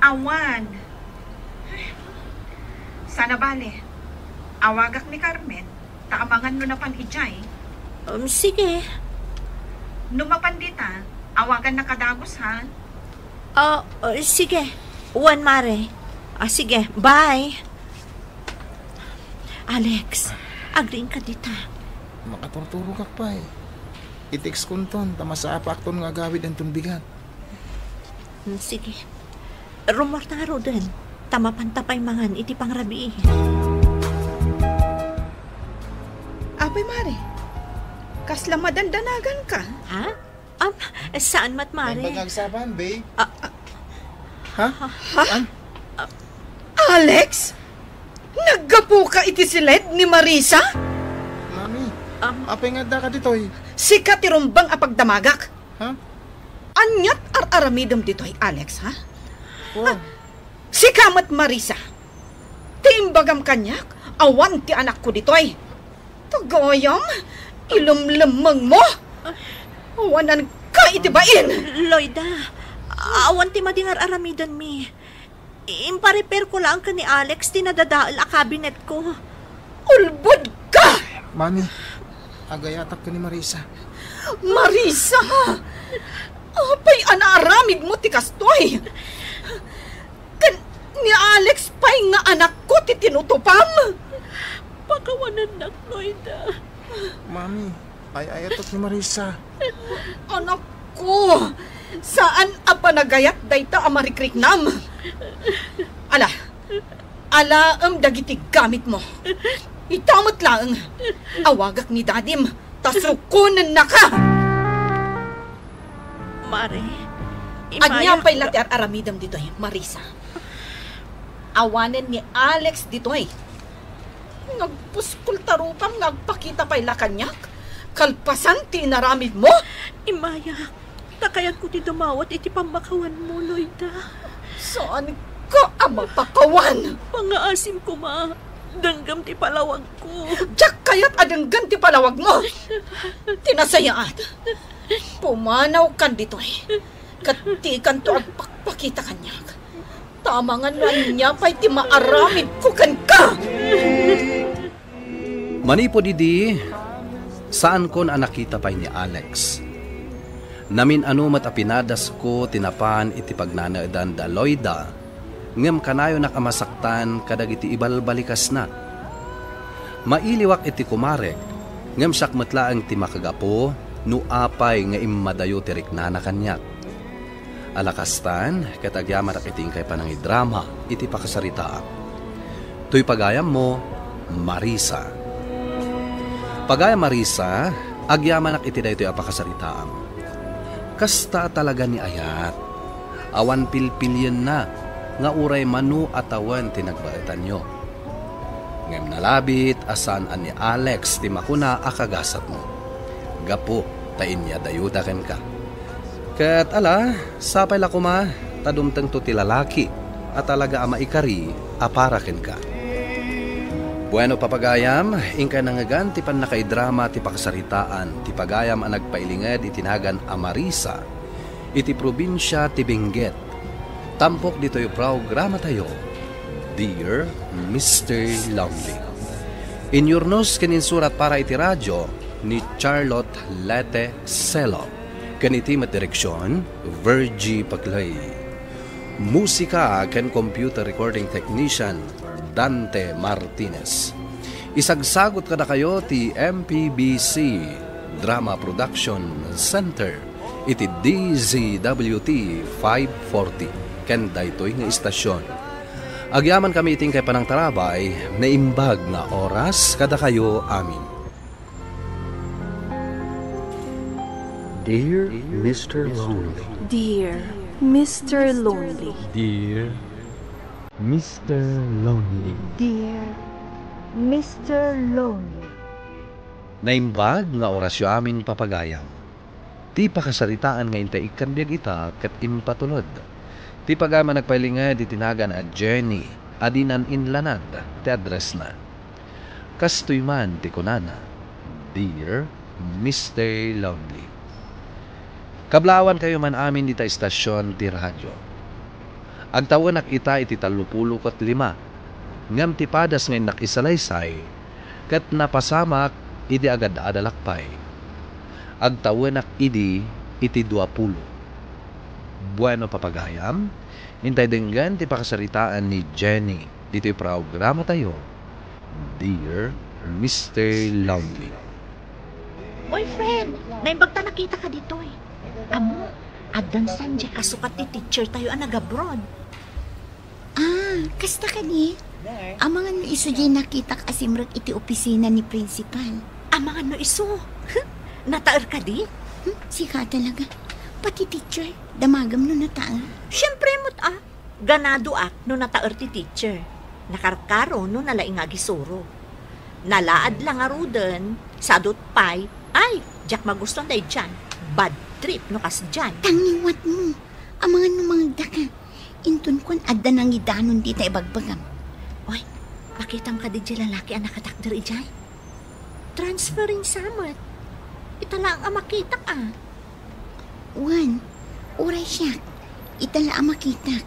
Awan. Saan a bale, awagak ni Carmen, ta amangan no napan idiay. Um, sige. No mapan dita, awagannaka dagus, ha? Ah, ah, sige. Wen, Mare. Ah, sige. Bye. Alex, agriingka dita. Makaturturogak pay. I-text konton ta masapaakton nga agawid inton bigat. Hmm, sige. Rummuarta ngaruden, ta mapanta pay mangan iti pangrabii. Apay, Mare, kasla madandanaganka? Ha? Am, saan met, Mare. Imbag nga agsapan, babe. Ah, Ha? Ha? An? Alex? Naggapuka iti siled ni Marisa? Mami, Am. apay nga addaka ditoy? Sika ti rumbeng a pagdamagak. Ha? Aniat ar-aramidem ditoy, Alex, ha? Wow. Sika met, Marisa. Ti imbagam kaniak, awan ti anakko ditoy. Tagayam, ilemlemmengmo. Awananka iti bain. Loida, awan ti madi nga ar-aramidenmi. Imparepairko laeng ken ni Alex ti nadadael a kabinetko. Ulbodka! Mami, agayatak ken ni Marisa. Marisa! Apay a naaramidmo ti kastoy? Ken ni Alex pay nga anakko ti tinutupam? Pakawanennak, Loida. Mami, ay-ayatek ni Marisa. Anakko, saan a panagayat dayta a marikriknam. Ala, alaem dagiti gamitmo. Ita met laeng, awagak ni dadim, ta sukonennaka. Mare, Ania imayak pay la ti ar-aramidem ditoy, Marisa? Awanen ni Alex ditoy. Nagpuskol ta rupam nga agpakita pay la kaniak, kalpasan ti inaramidmo? Imayak, ta kayatko ti dumawat iti pammakawanmo, Loida. Saanka a mapakawan? Pangngaasim koma, denggem ti palawagko. Diak kayat a denggen ti palawagmo. Ti nasayaat, pumanawkan ditoy, ket dikanto agpakpakita kaniak. Ta amangan no ania pay ti maaramidko kenka. Manipud idi, saankon a nakita pay ni Alex. Namin-ano met a pinadasko ti napan iti pagnanaedan da Loida, ngem kanayonak a masaktan kadagiti ibalbalikasna. Mailiwak iti kumarek, ngem siak met laeng ti makagapu no apay nga immadayo ti riknana kaniak. Ala kastan, ket agyamanak iti inkay panangidrama iti pakasaritaam. Toy pagayammo, Marisa. Pagayam Marisa, agyamanak iti daytoy a pakasaritaam. Kasta a talaga ni ayat. Awan pilpilienna nga uray mano a tawen ti nagbaetanyo. Ngem nalabit a saan a ni Alex ti makuna a kagasatmo. Gapu ta inyadayuda kenka. Ket ala, sapay la koma ta dumtengto ti lalaki a talaga a maikari a para kenka. Bueno, papagayam, inkay nangngegan ti pannakaidrama ti pakasaritaan ti pagayam a nagpailinged iti nagan a Marisa iti probinsia ti Benguet. Tampok ditoy programatayo, Dear Mister Lonely. Inyurnos ken insurat para iti radio ni Charlotte Lete Selo, ken iti met direksion, Virgie Paclay. Musika ken computer recording technician, Dante Martinez. Isagsagot kadakayo ti M P B C Drama Production Center iti D Z W T five forty ken daytoy nga istasyon. Agyamankami iti inkay panangtarabay, naimbag nga oras kadakayo amin. Dear Mister Lonely. Dear Mister Lonely. Dear Mister Lonely. Dear Mister Lonely. Naimbag nga orasyo amin, papagayam. Ti pakasaritaan nga intay ikkan biag ita ket impatulod. Ti pagayam a nagpailinged iti nagan a Jenny a dinan inlanad ti addressna. Kastoy man ti kunana, Dear Mister Lonely. Kablawankayo man amin dita istasyon ti radyo. Agtawenak ita iti tallopulo ket lima, ngem ti padas nga innak isalaysay ket napasamak idi agad-adalak pay. Agtawenak idi iti duapulo. Bueno, papagayam, intay denggen ti pakasaritaan ni Jenny ditoy programatayo, Dear Mister Lonely. Boyfriend, Naimbag ta nakitaka ditoy. Ammo, addan saan diay kasukat ti teacher tayo a nag-abroad. Ah, kasta kadi? Amangan no isu diay nakitak a simrek iti opisina ni principal. Amangan no isu? Nataer kadi? Hmm, sika talaga. Pati teacher, damagem no nataer. Siempre met a. Ganadoak no nataer ti teacher. Nakarkaro no nalaing nga agisuro. Nalaad la ngaruden, sadut pay, ay, diak magustuan daydian. Bad trip no kasdian. Tangiwat mo. Amangan no mangdaka. Inton kuan adda nangidanon dita ibagbagam. Oy, pakitam kadi diay lalaki a nakatakder idiay? Transferring sa met. Ita laeng a makitak a. Wen, uray siak, ita la a makitak.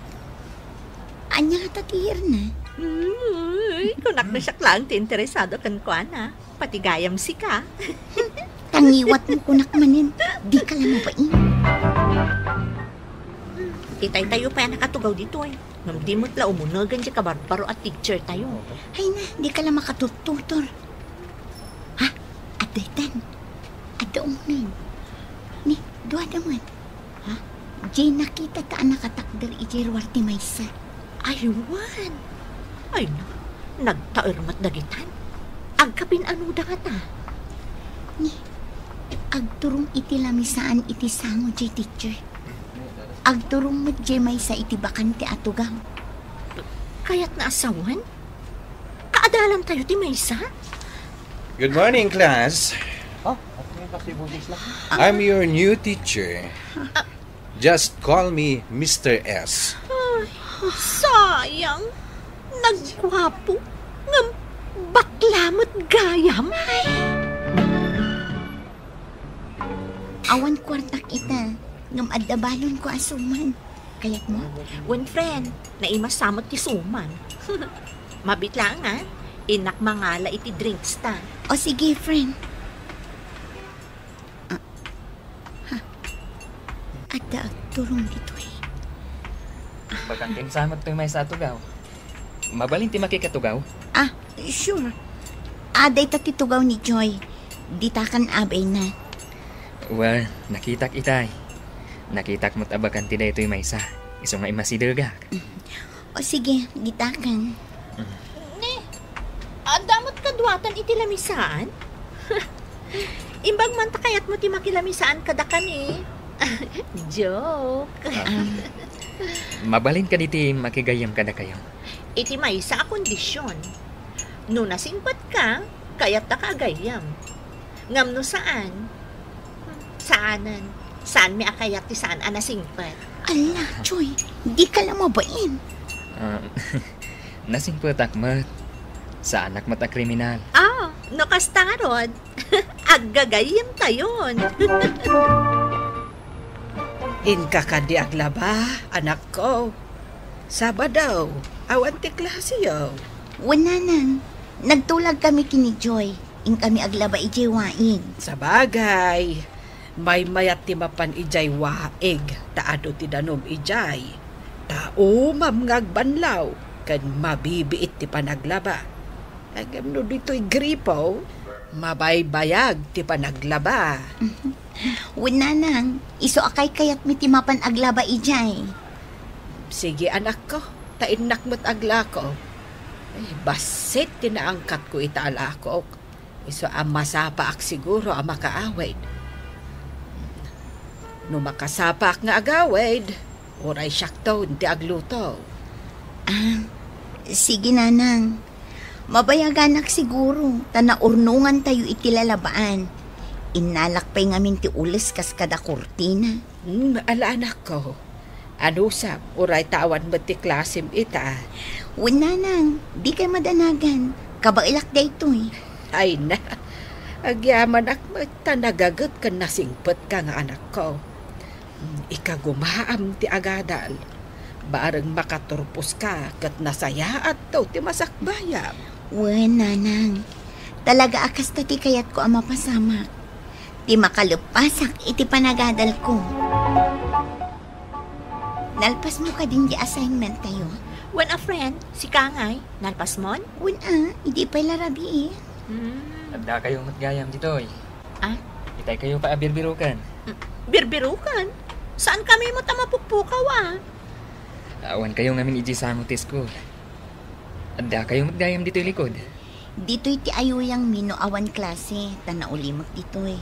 Ania ngata ti hirna? Uy, kunak no siak laeng ti interesado kenkuana. Pati gayam sika. Tangiwat mo kunak manen, dika la mabain. Ti taytayo pay a nakatugaw ditoy. Ngem di met la umunegen ti kabarbaro a teacher tayo. Ay na, dika la makatuttutor. Ha? Adda itan. Adda umen. Ni, duada met. Ha? Diay nakitata a nakatakder idiay ruar ti maysa. Ay, wen. Ay na, nagtaer met dagitan. Agkapin-anoda ngata? Ni, agturong iti lamisaan iti sango diay teacher. Agturong met diay maysa iti bakante a tugaw. Kayatna a sawen? Kaadalantayo ti maysa? Good morning, class. Ah, ano yung kasi boses na? I'm your new teacher. Just call me Mister S. Ay, sayang. Nagguapo. Ngem bakla met gayam. Awan kuartak ita, ngem adda balonko a suman. Kayatmo? Wen, friend, naimas sa met ti suman. Mabiit laeng, a. Innak mangala iti drinks ta. O, sige, friend. Ah, ha. Adda agturong ditoy. Bakanten sa met toy maysa a tugaw. Mabalin ti makikatugaw? Ah, sure. Ah, dayta ti tugaw ni Joy. Ditakan a bainna. Well, nakitak itay. Nakitak met a bakante daytoy maysa. Isu nga immasidegak. O sige, ditakan. Mm. Ni, adda met kaduatan iti lamisaan? Imbag man ta kayatmo ti makilamisaan kadakami. Joke. Ah, mabalin kadi ti makigayyem kadakayo? Iti maysa a kondisyon. No nasingpetka, kayattaka a gayyem. Ngem no saan, saanen. Saanmi a kayat ti saan a nasingpet. Ala, Joy, dika la mabain. Ah, nasingpetak met. Saanak met a kriminal. Ah, no kasta ngarud, aggagayyemtayon. Inka kadi aglaba, anakko. Sabado, awan ti klasiyo. Wen, nanang, nagtulagkami ken ni Joy. Inkami aglaba idiay waig. Sabagay, maymayat ti mapan idiay waig, ta adu ti danum idiay. Ta umam nga agbanlaw, ken mabibiit ti panaglaba. Ngem no ditoy gripo, mabaybayag ti panaglaba. Wen, nanang, isu a kaykayatmi ti mapan aglaba idiay. Sige, anakko, ta innak met aglako. Ay, bassit ti naangkatko ita a lakok. Isu a masapaak siguro a makaawid. No makasapaak nga agawid, uray siakton ti agluto. Ah, sige, nanang. Mabayaganak siguro, ta naurnongantayo iti lalabaan. Innalak pay ngamin ti ules kas kada kurtina. Hmm, ala, anakko. Anusam, uray ta awan met ti klasim ita. Wen, nanang, dikay madanagan. Kabaelak daytoy. Ay na, agyamanak met ta nagaget ken nasingpetka nga anakko. Ikagumaam ti agadal. Bareng makaturposka ket nasayaatto ti masakbayam. Wen, nanang. Talaga a kasta ti kayatko a mapasamak. Ti makaleppasak iti panagadalko. Nalpasmo kadin ti assignment tayo? Wen a friend, sika ngay, nalpasmon? Wen a, idi pay la rabii. Hmm. Addakayo met gayam ditoy. Ah? Iti Daykayo pay a birbiruken. Birbiruken? Saankami met a mapukpukaw, a? Awankayo ngamin idiay sango ti school. Addakayo met gayam ditoy likod. Ditoy ti ayuyangmi no awan klase, ta naulimek ditoy.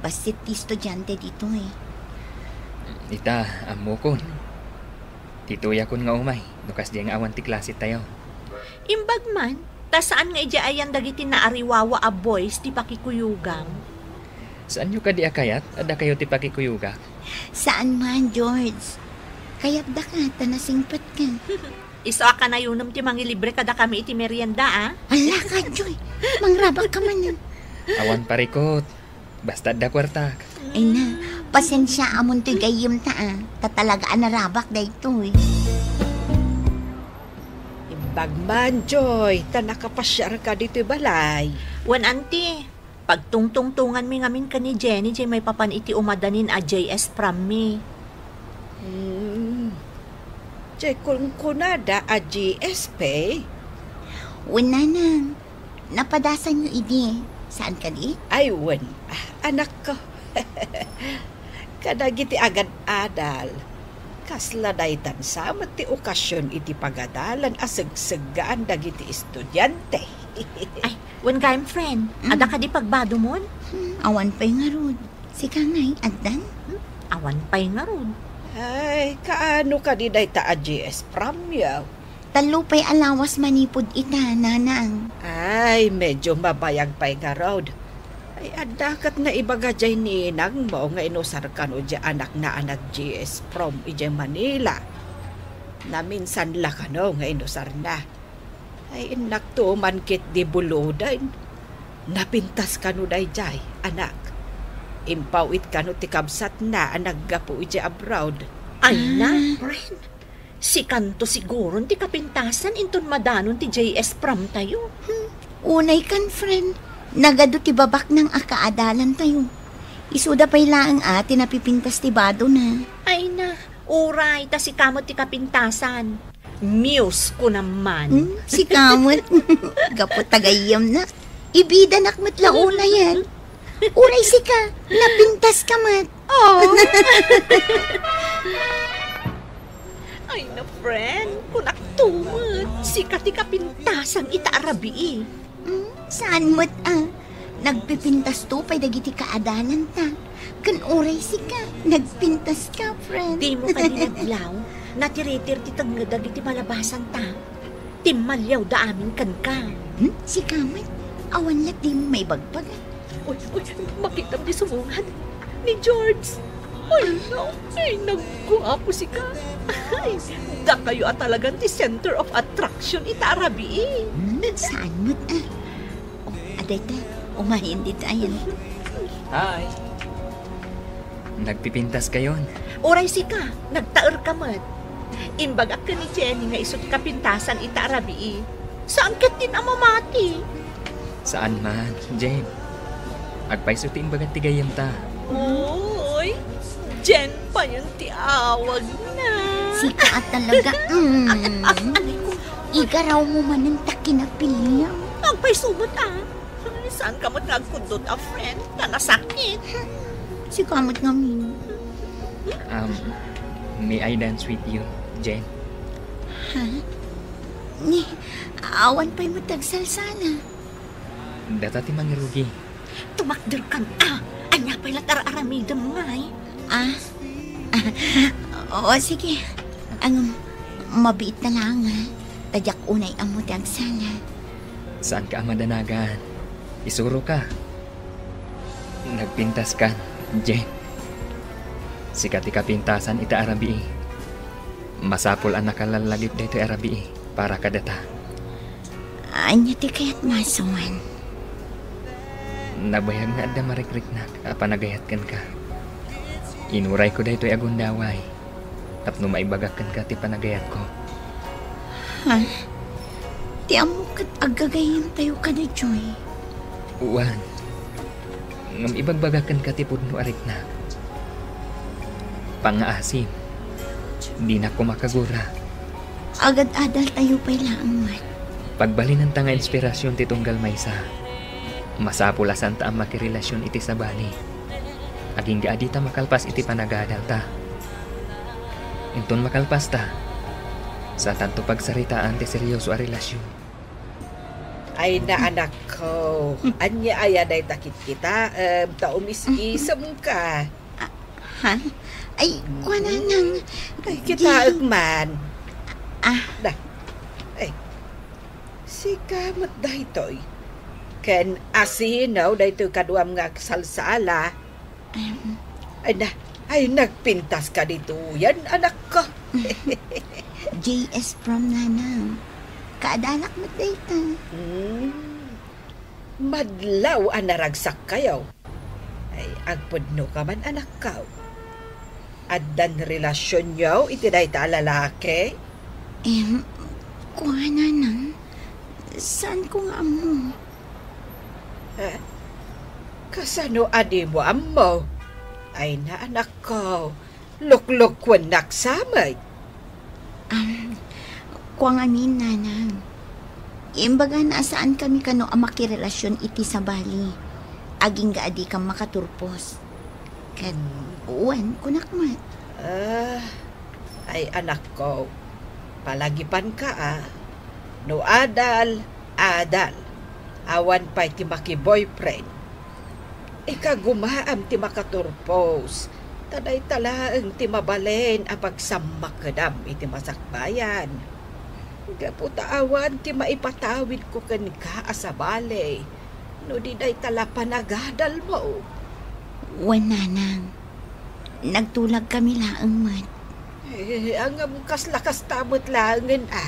Bassit ti estudiante ditoy. Ita, ammokon. Ditoyakon nga umay, no kasdiay nga awan ti klasetayo. Imbag man, ta saan nga idiay ayan dagiti naariwawa a boys ti pakikuyogam? Saanyo kadi a kayat a dakayo ti pakikuyogak? Saan man, George. Kayatdaka ta nasingpetka. Isu a kanayunem ti mangilibre kadakami iti merienda, a? Ala ka, Joy. Mangrabak ka manen. Awan parikot. Basta adda kuartak. Ay na, pasensia amon toy gayyemta, a. Ta talaga a narabak daytoy. Imbag man, Joy, ta nakapasiarka ditoy balay. Wen, Auntie, pagtungtungtonganmi ngamin ken ni Jenny diay maipapan iti umadanin a J S prom mi. Hmm. Diay kunkunada a G S pay? Wen, Nanang. Napadasanyo idi, saan kadi? Ay, wen, ah, anakko. Kadagiti agad-adal, kasla daytan sa met ti okasion iti pagadalan a segseggaan dagiti estudiante. Ay, wen gayam, friend, Mm. adda kadi pagbadomon? Hmm, awan pay ngarud. Sika ngay, addan? Hmm, awan pay ngarud. Ay, kaano kadi dayta a G S prom yo? Tallo pay a lawas manipud ita, Nanang. Ay, medyo mabayag pay ngarud. Ay, adda ket naibaga diay ninangmo nga inusar kano diay anakna a nag-G S prom idiay Manila. Naminsan la kano nga inusarna. Ay, innak tuman ketdi buluden. Napintas kano daydiay, anak. Impaw-it kano ti kabsatna a naggapu idiay abroad. Ay na, Ah. friend. Sikanto siguron ti kapintasan inton madanon ti J S prom tayo. Hmm, unay kan, friend. Nagadu ti babaknang a kaadalan tayo. Isuda pay laeng a ti napipintas ti badona. Ay na, uray ta sika met ti kapintasan. Muse ko naman. Hmm, sika met. Gapu ta gayyemnak. Ibidanak met la unayen. Uray sika, napintas ka met. Oh. Ay na, friend, kunak tumet, sika ti kapintasan ita a rabii. Hmm, saan met a? Nagpipintasto pay dagiti kaadalanta. Ken uray sika, nagpintas ka, friend. Dimo kadi naglaw, natiritir ti tengnged dagiti malabasanta. Timmaliawda amin kenka. Hmm? Sika met? Awan laeng dimo maibagbaga. Uy, uy, makitam ti subongad ni George. Ay, no. Ay, nagguapo sika. Ay, dakayo a talagan ti center of attraction ita a rabii. Hmm, saan met a? Oh, adayta, umayen dita ayan. Hi. Nagpipintas kayon? Uray sika, nagtaer ka met. Imbagak ken ni Jenny nga isu ti kapintasan ita a rabii. Saan ketdin a mamati? Saan man, Jen. Agpayso ti imbagat ti gayyemta. Uy, Jen payen ti awagna. Sika a talaga, mm. Igaraw mo manen ta kinapiliam. Agpayso met a. Saan ka met nga agkuddot a friend? Ta nasakit. Sika met ngamin. Um, may I dance with you, Jen? Ha? Ni, awan pay met agsalsala. Data ti mangirugi. Tumakder kan a! Ania pay la ti ar-aramidem ngay? Ah? Ah, oo, sige. Ang mabiit na lang, ha? Ta diak unay ammo ti agsala. Saan ka a madanagan? Isuro ka. Nagpintas kan, Jen. Sika ti kapintasan ita a rabii. Masapul a nakalallagip daytoy a rabii para kadata. Ania ti kayat mason? Nabayag nga adda marikriknak a panagayat kenka. Inurayko daytoy a gundaway tapno maibagak kenka ti panagayatko. Ha? Ti ammok ket aggagayyemtayo kadajoy. Wen, ngem ibagbagak kenka ti pudno a riknak. Pangngaasim, dinak koma kagura. Agad-adaltayo pay laeng met. Pagbalinanta nga inspirasyon ti tunggal maysa, masapul a saanta a makirelasion iti sabali. Agingga a dita makalpas iti panagadalta. Inton makalpasta, saantanto pagsaritaan ti serioso a relasyon. Ay, naanakko. Ania aya dayta kitkitaem, ta umis-isemka? Ah, ha? Ay, kuana nang Ay, kitaek man. Ah. Da. Ay, sika met daytoy. Ken asino daytoy kaduam nga agsalsala? Em. Ay na, ay, nagpintas ka ditoyen, anakko. J S prom, nanang. Kaadalak met dayta. Hmm. Madlaw a naragsak kayo. Ay, agpudno ka man, anakko. Addan relasyonyo iti dayta a lalaki? Em, kuana nang, saanko nga ammo. Eh? Kasano a dimo ammo? Ay, naanakko, luklukuennak sa met. Am, kua ngamin, nanang. Imbagana a saankami kano a makirelasyon iti sabali. Agingga a dikam makaturpos. Ket, wen, kunak met. Ah, ay, anakko, palagipanka a, no adal, adal. Awan pay ti maki-boyfriend. Ikagumaam ti makaturpos, ta dayta laeng ti mabalin a pagsammakedam iti masakbayan. Gapu ta awan ti maipatawidko kenka a sabali, no di dayta la panagadalmo. Wen, nanang. Nagtulagkami laeng met. Eh, ngem kasla kasta met laengen a.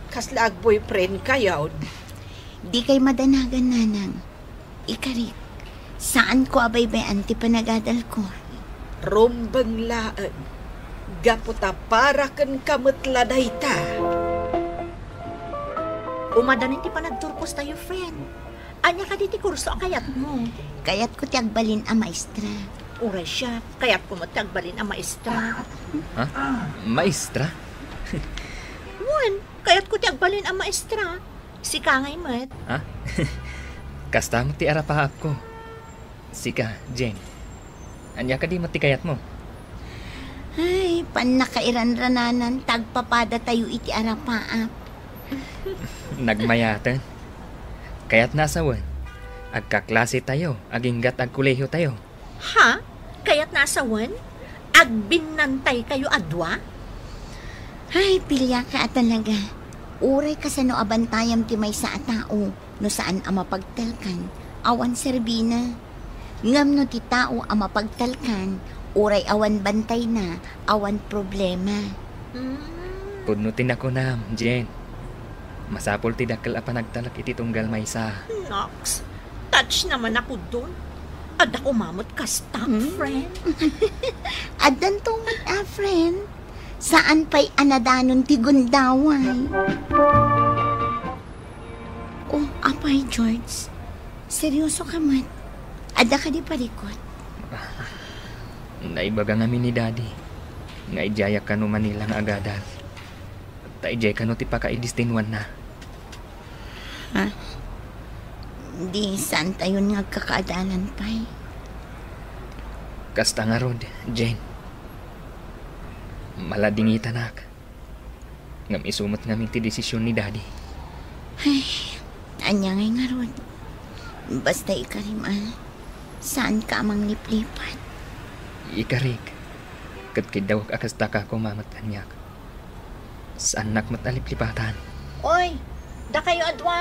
Kasla ag-boyfriend kayon. Dikay madanagan, nanang. Ikarik, saanko a baybay-an ti panagadalko. Rumbeng laeng, gapu ta para kenka met la dayta. Umadanin ti panagturpostayo, friend. Ania kadi ti kurso a kayatmo? Kayatko ti agbalin a maestra. Uray siak, kayatko met ti agbalin a maestra. Ha? Maestra? Wen, kayatko ti agbalin a maestra. Sika ngay met. Ha? Kasta met ti arapaapko. Sika, Jane. Ania kadi met ti kayatmo? Ay, pannakairanrananan ta agpapadatayo iti arapaap. Nagmayaten. Kayatna a sawen, agkaklasetayo, aginggat agkolehiotayo. Ha? Kayatna a sawen? Agbinnantaykayo a dua? Ay, piliaka a talaga. Uray kasano a bantayam ti maysa a tao, no saan a mapagtalkan, awan serbina. Ngem no ti tao a mapagtalkan, uray awan bantayna, awan problema. Mm. Pudno ti nakunam, Jen. Masapul ti dakkel a panagtalek iti tunggal maysa. Nox, touch naman ako dun. Adda ko mamot kasta, Hmm? friend. Addanto met a friend. Saan pay a nadanon ti gundaway. Oh, apay, George. Seryoso ka met. Adda kadi parikut? Naibaga ngamin ni Daddy nga idiayak kano Manila nga agadal. Ta idiay kano ti pakaidestinuanna. Ha? Di saantayon nga agkakaadalan pay? Kasta ngarud, Jane. Maladingitanak. Ngem isu met ngamin ti desisyon ni Daddy. Ay, ania ngay ngarud? Basta ikarim a, saanka a mangliplipat. Ikarik, ket kiddawek a kasta ka koma met kaniak. Saannak met a liplipatan. Oy, dakayo a dua.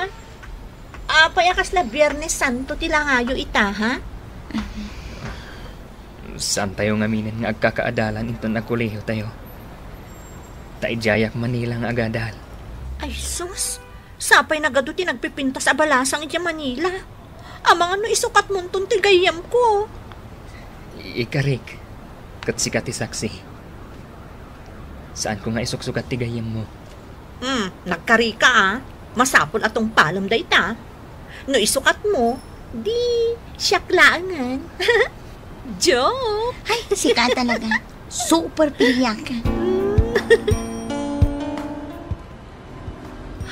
Apay a kasla Biernes Santo ti langayo ita, ha? Saantayo ngaminen nga agkakaadalan inton agkolehiyotayo. Ta idiayak Manila nga agadal. Ay, sus! Sapay nagadu ti nagpipintas a balasang idiay Manila. Amangan no isukatmonton ti gayyemko. Ikarik, ket sika ti saksi. Saanko nga isuksukat ti gayyemmo. Hmm, nagkarika, a. Masapul a tungpalem dayta. No isukatmo, di siak laengen. Joke! Ay, sika talaga. Super piliaka.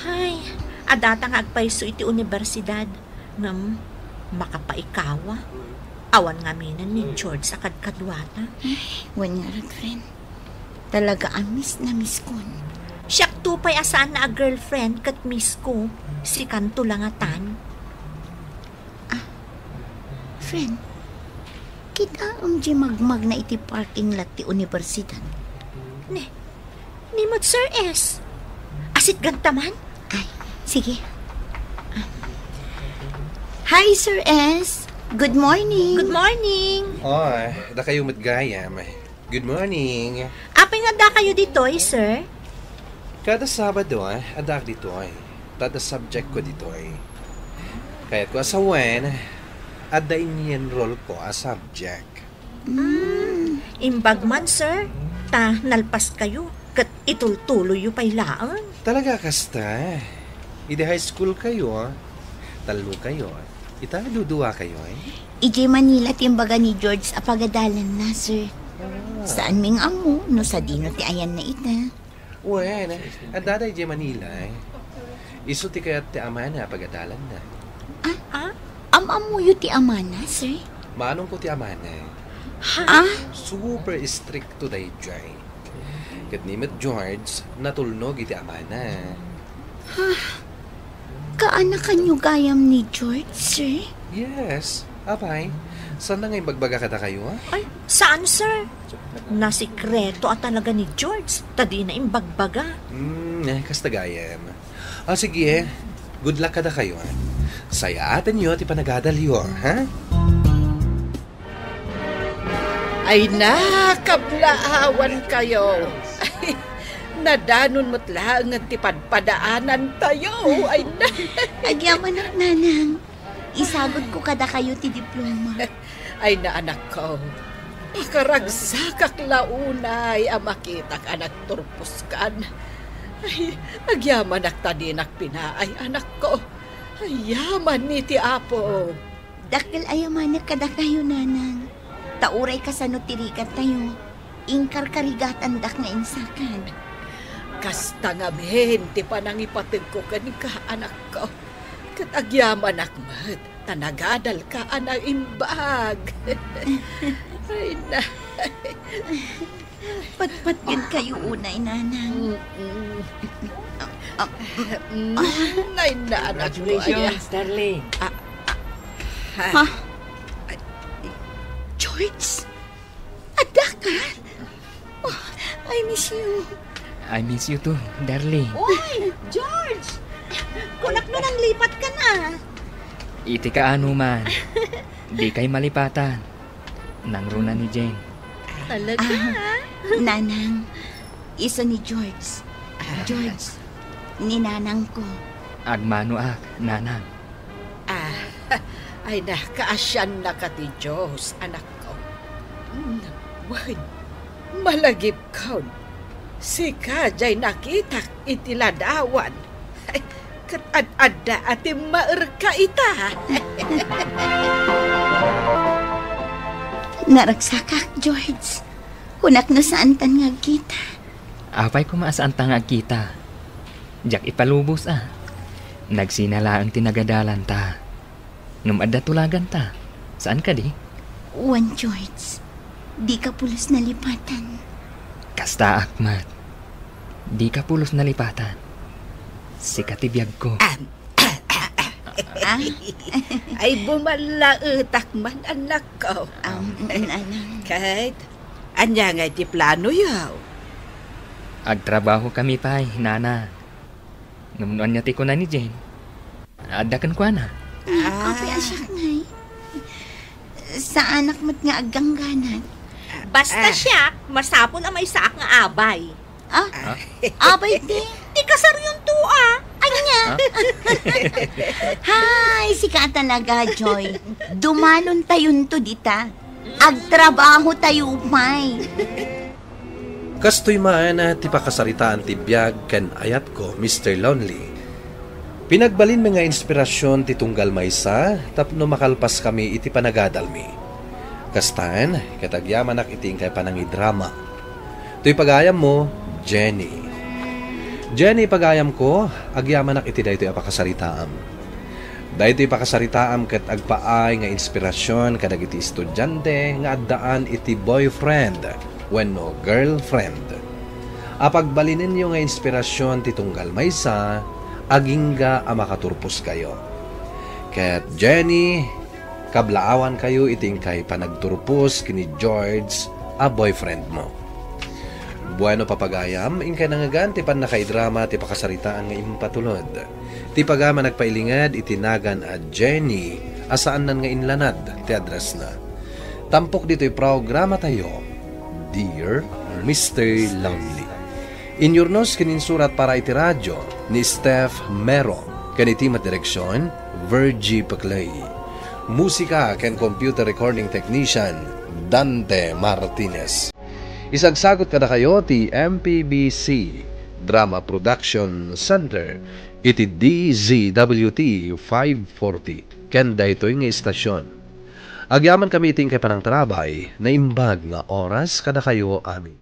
Hay, adda ta nga agpayso iti unibersidad. Ngem, makapaikawa. Awan ngaminen ni George a kadkaduata. Ay, wen ngarud, friend. Talaga a miss na miss kon. Siakto pay a saan a girlfriend ket miss ko, sikanto la ngatan. Ah, friend, kitaem di magmagna iti parking lot ti universidad. Ne, ni met Sir S. Asitganta man? Ay, sige. Ah. Hi, Sir S. Good morning. Good morning. Oh, dakayo met gayam. Good morning. Apay nga adda kayo ditoy, sir? Kada Sabado, ah, addaak ditoy. Adda subject ko ditoy. Kayat ko a sawen, adda ini-enroll ko a subject. Mm. Imbag man, sir. Ta nalpas kayo, ket itultuloyyo pay laeng. Talaga kasta? Idi high school kayo, ah. Tallo kayo, ah. Ita, dudua kayo, eh. Idiay Manila ti imbaga ni George a pagadalanna, sir. Ah. Saan mi nga ammo no sadino ti ayanna ita. Wen, adda daydiay Manila, eh. Isu ti kayat ti amana a pagadalanna. Ah? Ah? Am-ammoyo ti amana, sir? Manong ko ti amana. Ha? Ah? Super stricto daydiay. Ket ni met George, natulnog iti amana. Ha? Kaanakanyo gayam ni George, sir? Yes. Apay, saan na nga imbagbaga kadakayo, ah? Ay, saan, sir? Nasikreto a talaga ni George, ta dina imbagbaga. Hmm, eh, kasta gayam. Ah, sige, eh. Good luck kadakayo, ah. Sayaatenyo ti panagadalyo, ha? Ay na, kablaawan kayo. Ay, nadanon met laeng ti padpadaanantayo. Ay na. Agyamanak, nanang. Isagutko kadakayo ti diploma. Ay na, anakko. Pakaragsakak la unay a makitak a nagturposkan. Ay, agyamanak ta dinak pinaay, anakko. Ay, yaman iti Apo. Dakkel a yamanek kadakayo, nanang. Ta uray kasano ti rigattayo, inkarkarigatandak nga insakad. Kasta ngamin ti panangipategko kenka, anakko. Ket agyamanak met ta nagadalka a naimbag. Ay, na. Patpatgen kayo unay, nanang. Mm-mm. Ah, ah, Mm, ay, na, anak ko, ay, Congratulations, darling. Ah, ah, ha? Ha? Ay, George? Adda ka? Oh, I miss you. I miss you too, darling. Uy, George! Kunak no nanglipat ka na. Iti kaano man, di kay malipatan. Nangruna ni Jane. Talaga? Ah, nanang, isu ni George. George, ni nanang ko. Agmanoak, nanang. Ah, ay na, kaasiannaka ti Dios, anakko. Mm, wen, malagipkon. Sika jay nakitak iti ladawan. Ket ad-adda a timmaerka ita. Naragsakak, George. Kunak no saantan nga agkita. Apay koma a saanta nga agkita? Diak ipalubos a. Nagsina laeng ti nagadalanta. Ngem adda tulaganta. Saan kadi? Wen, George. Dika pulos nalipatan. Kastaak met. Dika pulos nalipatan. Sika ti biagko. Am, Ah? Ay, bumallaetak man, anakko. Am, nanang. Ket, ania ngay ti planoyo? Agtrabahokami pay, nana. Ngem no ania ti kuna ni Jane, adda kenkuana. Ah. Apay a siak ngay? Saanak met nga aggangganat. Basta Ah. siak, masapul a maysaak nga abay. Ah? Ah? Abay ti? Ti kasarionto, ah. Ania? Ah? Hay, sika talaga, Joy. Dumanontayonto dita. Agtrabahotayo pay. Kastoy man ti pakasaritaan ti biag ken ayatko, Mister Lonely. Pinagbalinmi nga inspirasyon ti tunggal maysa tapno makalpaskami iti panagadalmi. Kastan, ket agyamanak iti inkay panangidrama. Toy pagayammo, Jenny. Jenny, pagayamko, agyamanak iti daytoy a pakasaritaam. Daytoy pakasaritaam ket agpaay nga inspirasyon kadagiti estudiante nga addaan iti boyfriend wenno girlfriend. Apagbalinenyo nga inspirasyon ti tunggal maysa, agingga a makaturposkayo. Ket Jenny, kablaawankayo iti inkay panagturpos ken ni George a boyfriend mo. Bueno, papagayam, inkay nangngegan ti pannakaidrama ti pakasaritaan nga impatulod. Ti pagayam a nagpailinged iti nagan a Jenny a saannan nga inlanad ti addressna. Tampok ditoy programatayo, Dear Mister Lonely. Inyurnos ken insurat para iti radyo ni Steph Mero ken iti met direksyon, Virgie Peclay. Musika ken computer recording technician, Dante Martinez. Isagsagut kadakayo ti M P B C Drama Production Center iti D Z W T five forty ken daytoy nga istasyon. Agyamankami iti inkay panangtarabay, naimbag nga oras kadakayo amin.